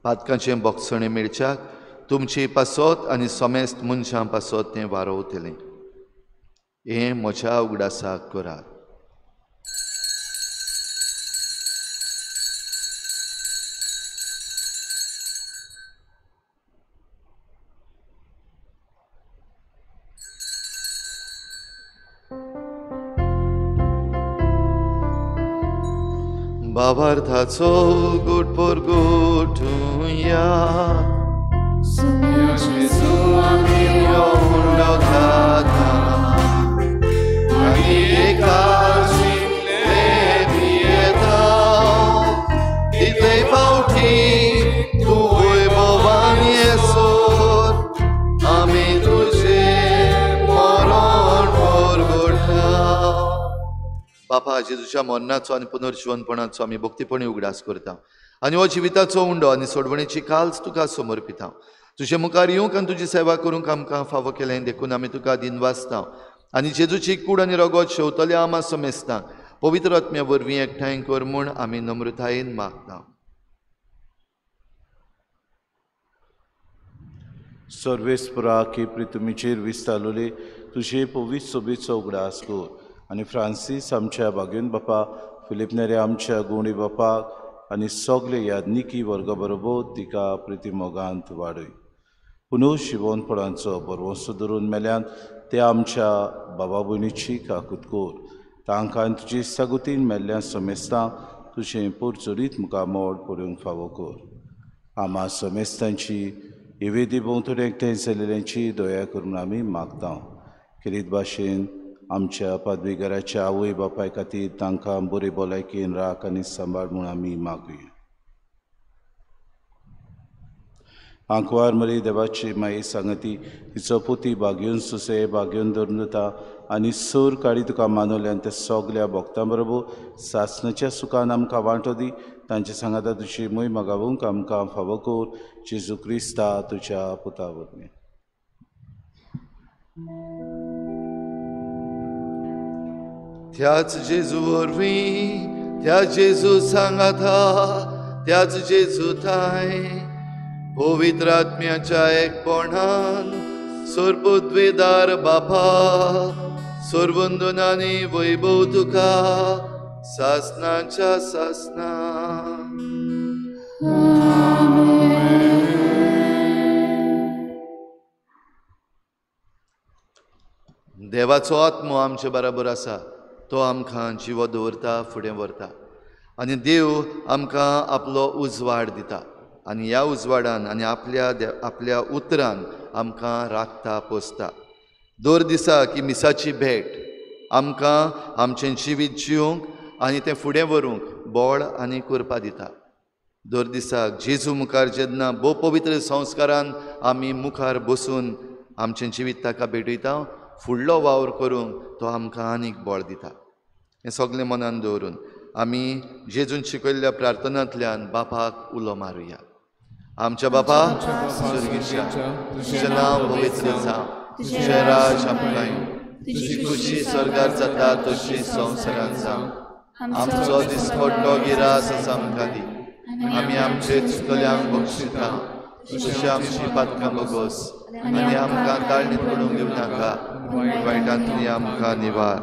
पातकांचें बोगसणें मेळच्याक तुमचे पासत आनी समेस्त मनशां पासत तें वारोवतलें. हें म्हज्या उगडासाक करात. भावार्थाचो गुट परगुटुया. तितले फावटी तूं वैभवान येसर आमी तुजें मरण परगटा. बापा, जेजूच्या मरणाचो आनी पुनर्जिवनपणाचो आमी भक्तीपणी उगडास करता आनी हो जिविताचो उंडो आनी सोडवणेची काल्स तुका समर्पिता. तुजे मुखार येवंक आनी तुजी सेवा करूंक आमकां फावो केलें देखून आमी तुका दिनवासता आनी जेजूची कूड आनी रगत शेवतल्या आमा समेस्तांक पवित्र आत्म्या वरवीं एकठांय कर म्हूण आमी नम्रतायेन मागता. सर्वेस्परा की प्रितुमीचेर विस्तारलोले तुजे पवित्र सोबीचो उगडास कर आनी फ्रांसीस आमच्या बागेन बापा, फिलीप नेरे आमच्या गुणी बापाक आनी सगळे याज्ञिकी वर्गा बरोबर तिका प्रितीमोगांत वाडय. पुनू शिवोनपणाचो बरवंसो धरून मेल्यान ते आमच्या बाबा भयणीची काकूत कर. तांकां तुजी सागुतीन मेल्ल्या समेस्तां तुजें पोरचोरीत मुखार मोड पडूंक फावो कर. आमा समेस्तांची इवेदी भोंवतणी एकठांय जाल्ल्यांची दया करून आमी मागता. खेरीत भाशेन आमच्या पदवीघराच्या आवय बापाय खातीर तांकां बरी भलायकेन राख आनी सांबाळ म्हूण आमी मागुया. आंकवार मरी देवाची माई सांगती तिचो पुती बागेवन सुसे बागेवन धरून दिता आनी सूर काडी तुका मानवल्यान ते सगल्या भक्तां बरोबर सासणाच्या सुखान आमकां वांटो दी. तांचे सांगाता तुजी मोय मागावूंक आमकां फावो कर जेजू क्रिस्ता तुज्या पुता वरवीं. त्याच जेजू वरवीं, त्या जेजू सांगाता, त्याच जेजू थांय पवित्र आत्म्याच्या एकपणान सर्वद्वेदार बापा सर्वंदनानी वैभव तुका सासनाच्या सासना. देवाचो आत्मो आमचे बराबर आसा, तो आमकां जिवो दवरता, फुडें व्हरता आनी देव आमकां आपलो उजवाड दिता आनी ह्या उजवाडान आनी आपल्या उतरान आमकां राखता, पोसता. दर दिसा की मिसाची भेट आमकां आमचें जिवीत जिवंक आनी तें फुडें व्हरूंक बळ आनी करपा दिता. दर दिसाक जेजू मुखार जेन्ना भोव पवित्र संस्कारान आमी मुखार बसून आमचें जिवीत ताका भेटयता, फुडलो वावर करूंक तो आमकां आनीक बळ दिता. हें सगळें मनान दवरून आमी जेजून शिकयल्ल्या प्रार्थनांतल्यान बापाक उलो मारुया. आमच्या बापा स्वर्गीच्या, तुजें नांव पवित्र जावं, तुजें राज आमकां येवं, तुजी खुशी स्वर्गार जाता तशी संवसारांत जावं. आमचो दिसपट्टो गिरास आमकां दी, आमी आमचे चुकल्यांक बक्षिता तशी आमची पातकां बगोस आनी आमकां ताळणीत पडूंक दिवं नाका, वायटांतली आमकां निवार.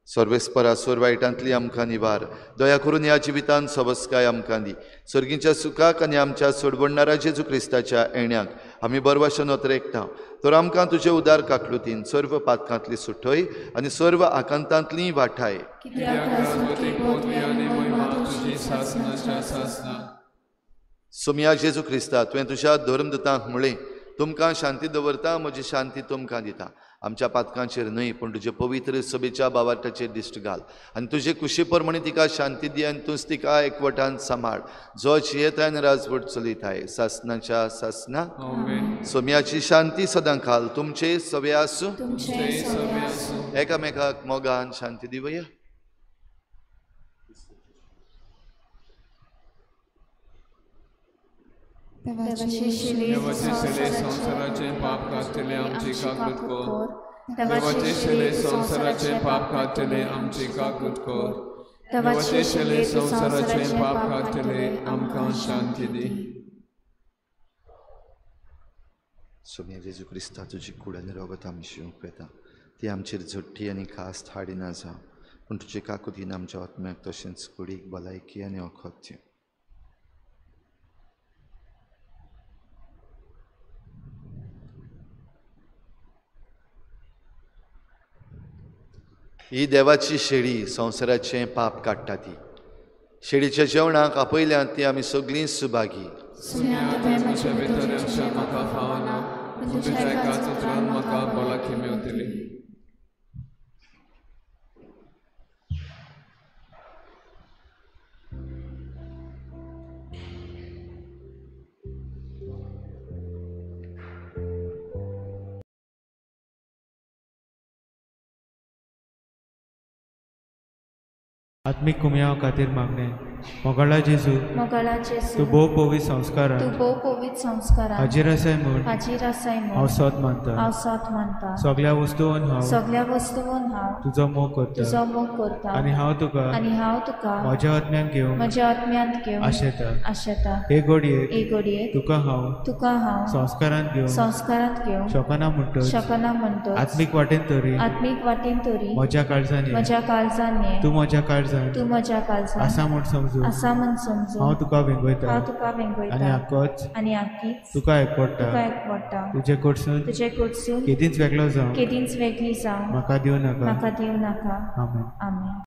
सर्वेस्परा सोर वायटांतली आमकां निवार. दया करून ह्या जिवितान सबस्काय आमकां दी. सर्गीच्या सुखाक आनी आमच्या सोडवणणारा जेजू क्रिस्ताच्या येण्याक आमी बरवाशन ओतरेकता. तर आमकां तुजे उदार काकलुतीन सर्व पातकांतली सुटय आनी सर्व आकांतांतली वाठाय. सोमया जेजू क्रिस्ता, तुवें तुज्या धर्मदूतांक म्हळें, तुमकां शांती दवरता, म्हजी शांती तुमकां दिता. आमच्या पातकांचेर न्हय पूण तुजे पवित्र सभेच्या बावार्टाचेर दिश्ट घाल आनी तुजे कुशी प्रमाणे तिका शांती दी आनी तूंच तिका एकवटान सांबाळ, जो जियेताय आनी राजवट चलयताय सासनाच्या सासना. सोम्याची शांती सदां खाल तुमचे सवे आसूं. एकामेकाक मोगान शांती दिवया. देवाचे शिले संवसाराचे पाप काडटले आमची काकूत कर. देवाचे शिले संवसाराचे पाप काडटले आमची काकूत कर. देवाचे शिले संवसाराचे पाप काडटले आमकां शांती दी. सोम्या जेजू क्रिस्ता, तुजी कूड आनी रगत आमी शिवंक वेता, ती आमचेर झट्टी आनी खास हाडिना जावं, पूण तुजे काकुतीन आमच्या आत्म्याक तशेंच कुडीक भलायकी आनी वखद दिवं. ही देवाची शेळी संवसाराचें पाप काडटा. ती शेळीच्या जेवणाक आपयल्यान ती आमी सगळीं सुभागी. आत्मीक कुमयाव खातीर मागणें. मोगाळा जेजू, तूं भोव पवित्र संस्कारान हाजीर आसाय म्हूण हांव सोद मानता. सगल्या वस्तून हांव तुजो मोग करता आनी हांव तुका म्हज्या आत्म्यांत घेवंक आशेता. हे घडयेक तुका हांव संस्कारांत घेवंक शकना म्हणटच आत्मीक वाटेन तरी म्हज्या काळजान ये, तूं म्हज्या काळजान आसा म्हूण समजू हांव तुका वेंगयता आनी आक्कीच तुका एकवटा. तुजे कडसून केदींच वेगळो जावं म्हाका दिवं नाका. आमेन. आमेन.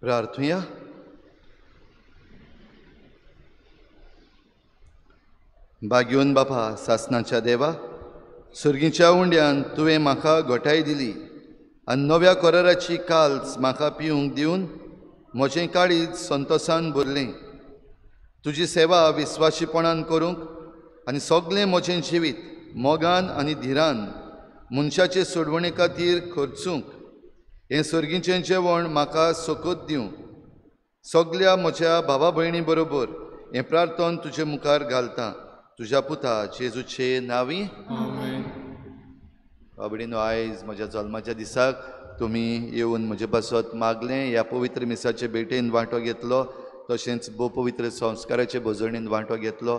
प्रार्थुया. भाग्योन बापा सासनाच्या देवा, सुर्गीच्या उंड्यान तुवें म्हाका घटाय दिली आनी नव्या कोराराची काल्स म्हाका पिवंक दिवन म्हजें काळीज संतोसान भरलें. तुजी सेवा विस्वाशीपणान करूंक आनी सगळें म्हजें जिवीत मोगान आनी धिरान मनशाचे सोडवणे खातीर खर्चूंक हें सर्गीचें जेवण म्हाका सकत दिवं. सगल्या म्हज्या भावा भयणी बरोबर हें प्रार्थन तुजे मुखार घालता, तुज्या पुता जेजूचे नांवी. बाबडीनो, आयज म्हज्या जल्माच्या दिसाक तुमी येवन म्हजे पासत मागलें, ह्या पवित्र मिसाचे भेटेन वांटो घेतलो, तशेंच भोव पवित्र संस्काराचे भजणीन वांटो घेतलो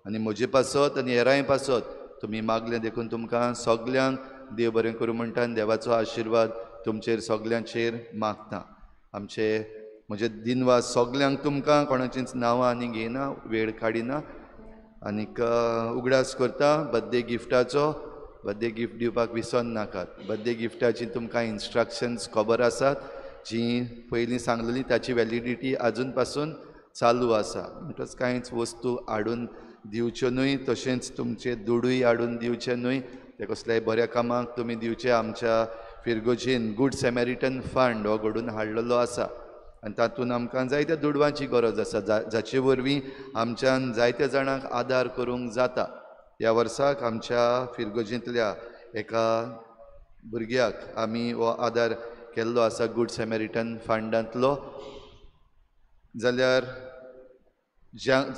आनी म्हजे पासत आनी हेरांय पासत तुमी मागलें देखून तुमकां सगल्यांक देव बरें करूं म्हणटा आनी देवाचो आशिर्वाद तुमचेर सगल्यांचेर मागता. आमचे म्हजे दिनवास सगल्यांक तुमकां, कोणाचींच नांवां आनी घेयना, वेळ काडिना आनीक उगडास करता बर्थडे गिफ्टाचो. बर्थडे गिफ्ट दिवपाक विसर नाकात. बर्थडे गिफ्टाची तुमकां इन्स्ट्रक्शन्स खबर आसात, जी पयलीं सांगलेली ताची वॅलिडिटी आजून पासून चालू आसा. म्हणटच कांयच वस्तू हाडून दिवच्यो न्हय, तशेंच तुमचे दुडूय हाडून दिवचे न्हय. ते कसल्याय बऱ्या कामाक तुमी दिवचे. आमच्या फिरगोजीन गूड सेमेरिटन फंड हो घडून हाडलेलो आसा आनी तातूंत आमकां जायत्या दुडवांची गरज आसा, जाचे वरवीं आमच्यान जायत्या जाणांक आदार करूंक जाता. ह्या वर्साक आमच्या फिरगोजींतल्या एका भुरग्याक आमी हो आदार केल्लो आसा गूड सेमेरिटन फंडांतलो. जाल्यार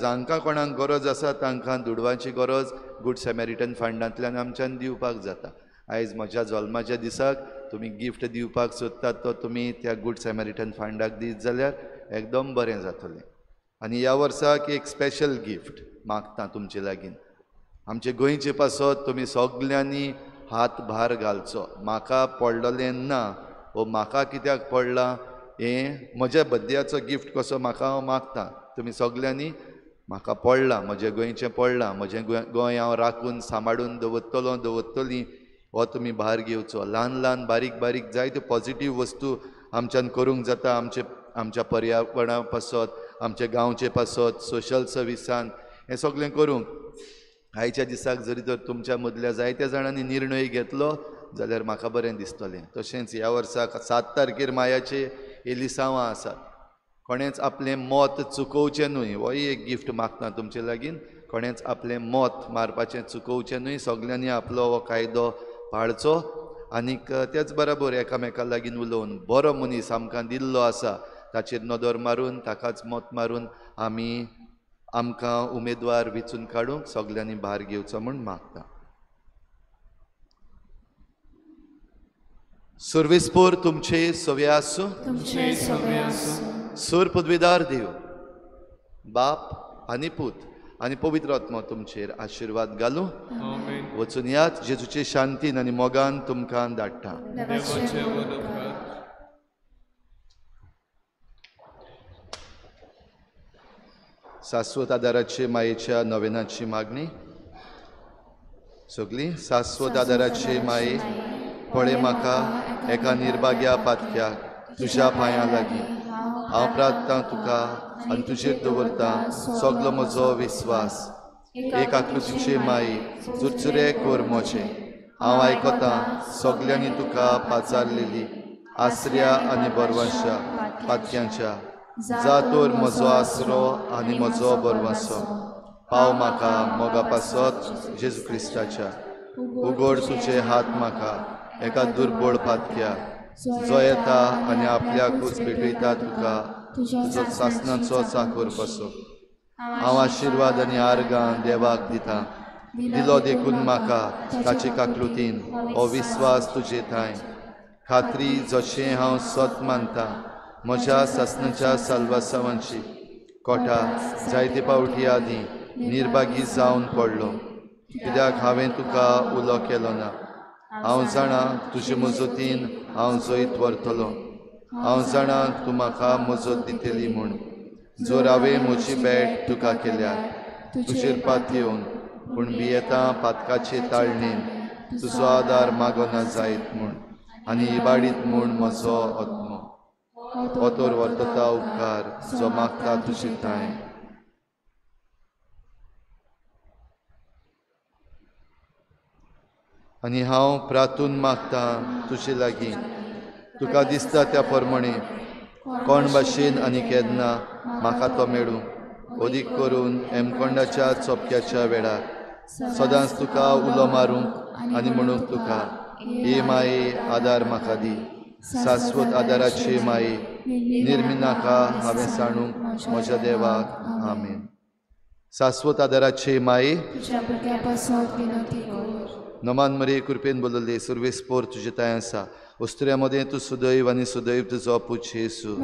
जांकां कोणाक गरज आसा तांकां दुडवांची गरज गूड सेमेरिटन फंडांतल्यान आमच्यान दिवपाक जाता. आयज म्हज्या जल्माच्या दिसाक तुमी गिफ्ट दिवपाक सोदतात तो तुमी त्या गूड सेमेरिटन फंडाक दीत जाल्यार एकदम बरें जातलें. आनी ह्या वर्साक एक स्पेशल गिफ्ट मागता तुमचे लागीं. आमचे गोंयचे पासत तुमी सगल्यांनी हात भार घालचो. म्हाका पडलेलें ना वो म्हाका कित्याक पडलां हें म्हज्या बड्डेयाचो गिफ्ट कसो म्हाका हांव मागता. तुमी सगल्यांनी म्हाका पडलां, म्हजें गोंयचें पडलां, म्हजें गोंय हांव राखून सांबाळून दवरतलो दवरतली हो तुमी भार घेवचो. ल्हान ल्हान बारीक बारीक जायत्यो पॉजिटीव वस्तू आमच्यान करूंक जाता. आमचे आमच्या पर्यावरणा पासत, आमच्या गांवचे पासत, सोशल सर्विसान हें सगळें करूंक आयच्या दिसाक जरी तर तुमच्या मदल्या जायत्या जाणांनी निर्णय घेतलो जाल्यार म्हाका बरें दिसतलें. तशेंच ह्या वर्साक 7 तारखेर मायाचे एलिसांवां आसात. कोणेंच आपलें मत चुकोवचें न्हय, होय एक गिफ्ट मागता तुमचे लागीं. कोणेंच आपलें मत मारपाचें चुकोवचें न्हय, सगल्यांनी आपलो हो कायदो पाळचो आनीक त्याच बराबर एकामेका लागीं उलोवन बरो मनीस आमकां दिल्लो आसा ताचेर नदर मारून ताकाच मत मारून आमी आमकां उमेदवार वेंचून काडूंक सगल्यांनी भार घेवचो म्हूण मागता. सर्वेस्पोर तुमचे सवे आसूं. सूर पदवीदार देव बाप आनी पूत आनी पवित्र आत्मा तुमचेर आशिर्वाद घालूं. वचून यात, जेजूचे शांतीन आनी मोगान तुमकां धाडटा. शाश्वत आदाराचे मायेच्या नवेनाची मागणी. सगळी शाश्वत आदाराचे माये, पळय म्हाका एका निर्भाग्या पातक्याक तुज्या पांयां लागीं हांव प्रार्थना तुका आनी तुजेर दवरता सगलो म्हजो विस्वास. एक आकृतीचे माये चुरचुरे कोर म्हजे, हांव आयकतां सगल्यांनी तुका पाचारलेली आसऱ्या आनी बरवांशा पातक्यांच्या. जा तर म्हजो आसरो आनी म्हजो बरवांसो, पाव म्हाका मोगा पासत जेजू क्रिस्ताच्या. उगड तुजे हात म्हाका एका दुर्बळ पातक्या, जो येता आनी आपल्याकूच भेटयता तुका तुजो सासनाचो चाकोर कसो. हांव आशिर्वाद आनी आर्गां देवाक दिता, दिलो देखून म्हाका ताचे काकलुतीन हो विस्वास तुजे ठांय. खात्री जशें हांव सत मानता म्हज्या सासनाच्या साल्वासावांची कोटा जायते पावटी आदीं निर्भागी जावन पडलो, कित्याक हांवें तुका उलो केलो ना. हांव जाणा तुजे मजतीन हांव जैत व्हरतलो, हांव जाणा तूं म्हाका मजत दितली म्हूण. जर हांवें म्हजी भेट तुका केल्या तुजेर पातयेवन, पूण भियेता पातकाचे ताळणेन तुजो आदार मागना जायत म्हूण आनी इबाडीत म्हूण म्हजो आत्मो. हो तर वर्तता उपकार जो मागता तुजे ठांय. आनी हांव प्रातून मागता तुजे लागीं, तुका दिसता त्या प्रमाणे कोण भाशेन आनी केन्ना म्हाका तो मेळूं, अदीक करून हेमकोंडाच्या चोपक्याच्या वेळार सदांच तुका उलो मारूंक आनी म्हणूंक तुका, हे माये आदार म्हाका दी, शाश्वत आदाराची माये निर्मिनाका हांवें सांडूंक म्हज्या देवाक. आमेन. शाश्वत आदाराची माये नमान मरे कृपेन बोलले सुर्वेस्पोर तुजे तांय आसा, उस्त्र्या मदें तूं सुदैव आनी सुदैव तुजो पूत जेजू.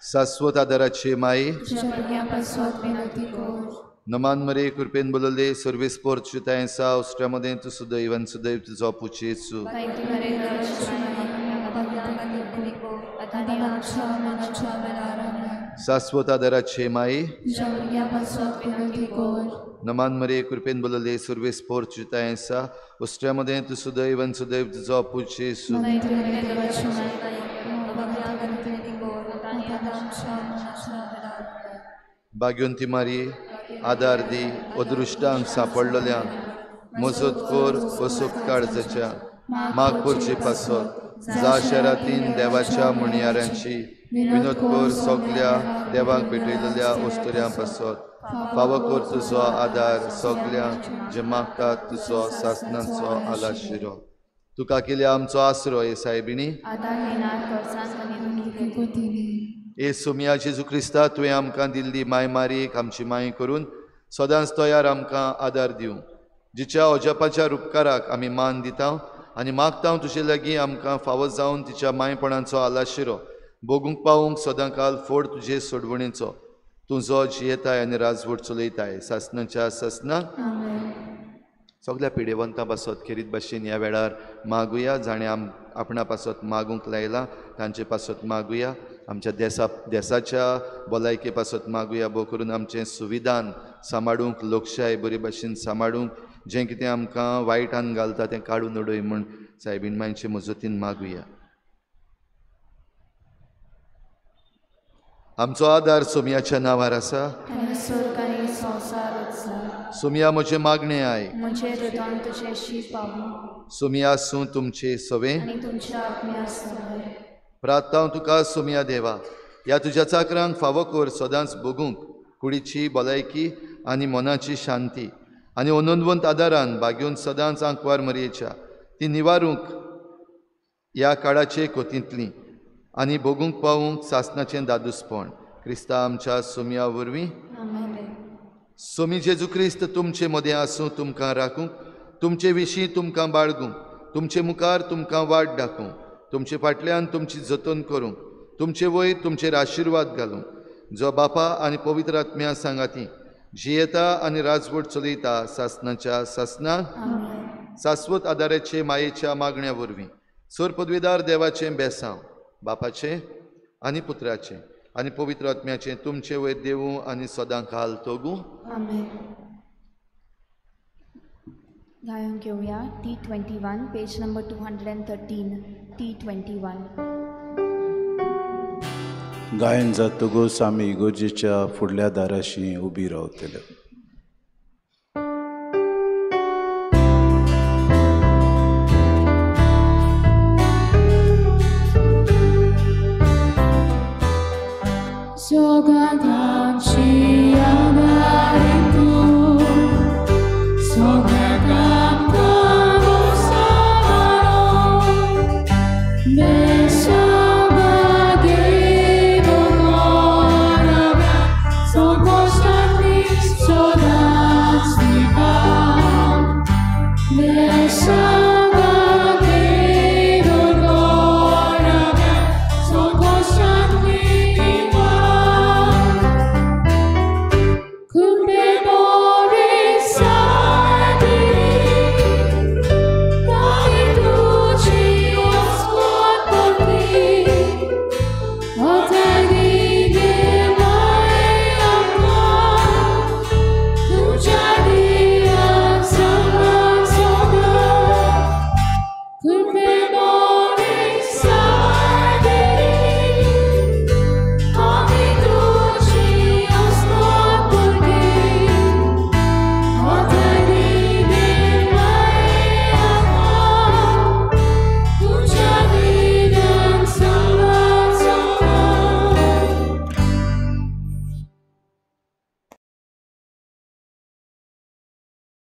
शाश्वत आदाराची माये नमान मरे कृपेन बोलले सुर्वेस्पोर तुजे तांय आसा, उस्त्र्या मदें तूं सुदैव आनी सुदैव तुजो पूत जेजू. शाश्वत आदाराचे माये नमान मरे कृपेन बोलले सुर्वेस्पोर तुजे तांय आसा, उस्त्र्या मदें तूं सुदैव आनी सुदैव तुजो पूत जेजू. भाग्यवंती मारी आदार दी अदृश्टांक सांपडलेल्यांक, मजत कर वसूक काळजाच्या माग करचे पासत जा शहरातीन देवाच्या म्हणयाऱ्यांची विनोद कर सगल्या देवाक भेटयलेल्या अस्तुऱ्यां पासत फावो कर तुजो आदार सगल्यांक जे मागतात तुजो सासनाचो आलाशिरो. तुका केल्या आमचो आसरो हे सायबिणी. ए सोमिया जेजू क्रिस्ता, तुवें आमकां दिल्ली माय मारीक आमची माय करून सदांच तयार आमकां आदार दिवं, जिच्या अजापाच्या रुपकाराक आमी मान दिता आनी मागता तुजे लागीं आमकां फावो जावन तिच्या मायपणाचो आलाशिरो भोगूंक पावूंक सदांकाल फोड तुजे सोडवणेचो. तूं जो जियेताय आनी राजवट चलयताय सासनाच्या सासना. सगल्या पिडेवंतां पासत खेरीत भाशेन ह्या वेळार मागुया, जाणें आपणा पासत मागूंक लायलां तांचे पासत मागुया, आमच्या देसाच्या भलायके पासत मागुया, भोव करून आमचें सुविधान सांबाळूंक, लोकशाय बरे भाशेन सांबाळूंक, जें कितें आमकां वायटान घालता तें काडून उडय म्हूण सायबीण मांयचे मजतीन मागुया. आमचो आदार सोमयाच्या नांवार आसा. सोमया म्हजें मागणें आयक, सोमया आसूं तुमचे सवें. प्रार्थना तुका सोमया देवा, ह्या तुज्या चाकरांक फावो कर सदांच भोगूंक कुडीची भलायकी आनी मनाची शांती आनी अनंतवंत आदारान भाग्योवन सदांच आंकवार मरयेच्या ती निवारूंक ह्या काळाचे कोतींतली आनी भोगूंक पावूंक सासनाचें दादूसपण क्रिस्ता आमच्या सोमया वरवीं. सोमी जेजू क्रिस्त तुमचे मदें आसूं, तुमकां राखूंक, तुमचे विशीं तुमकां बाळगूंक, तुमचे मुखार तुमकां वाट दाखोवंक, तुमचे फाटल्यान तुमची जतन करूंक, तुमचे वयर तुमचेर आशिर्वाद घालूंक, जो बापा आनी पवित्र आत्म्या सांगाती जियेता आनी राजवट चलयता सासनाच्या सासना. शाश्वत आदाराचे मायेच्या मागण्या वरवीं सर पदवीदार देवाचें बेसांव बापाचें आनी पुत्राचें आनी पवित्र आत्म्याचें तुमचे वयर देवूं आनी सदां काल तोगूं. गायन घेवया T21 page number 213 T21. गायन जातकूच आमी इगोर्जेच्या फुडल्या दाराशी उबी रावतले. So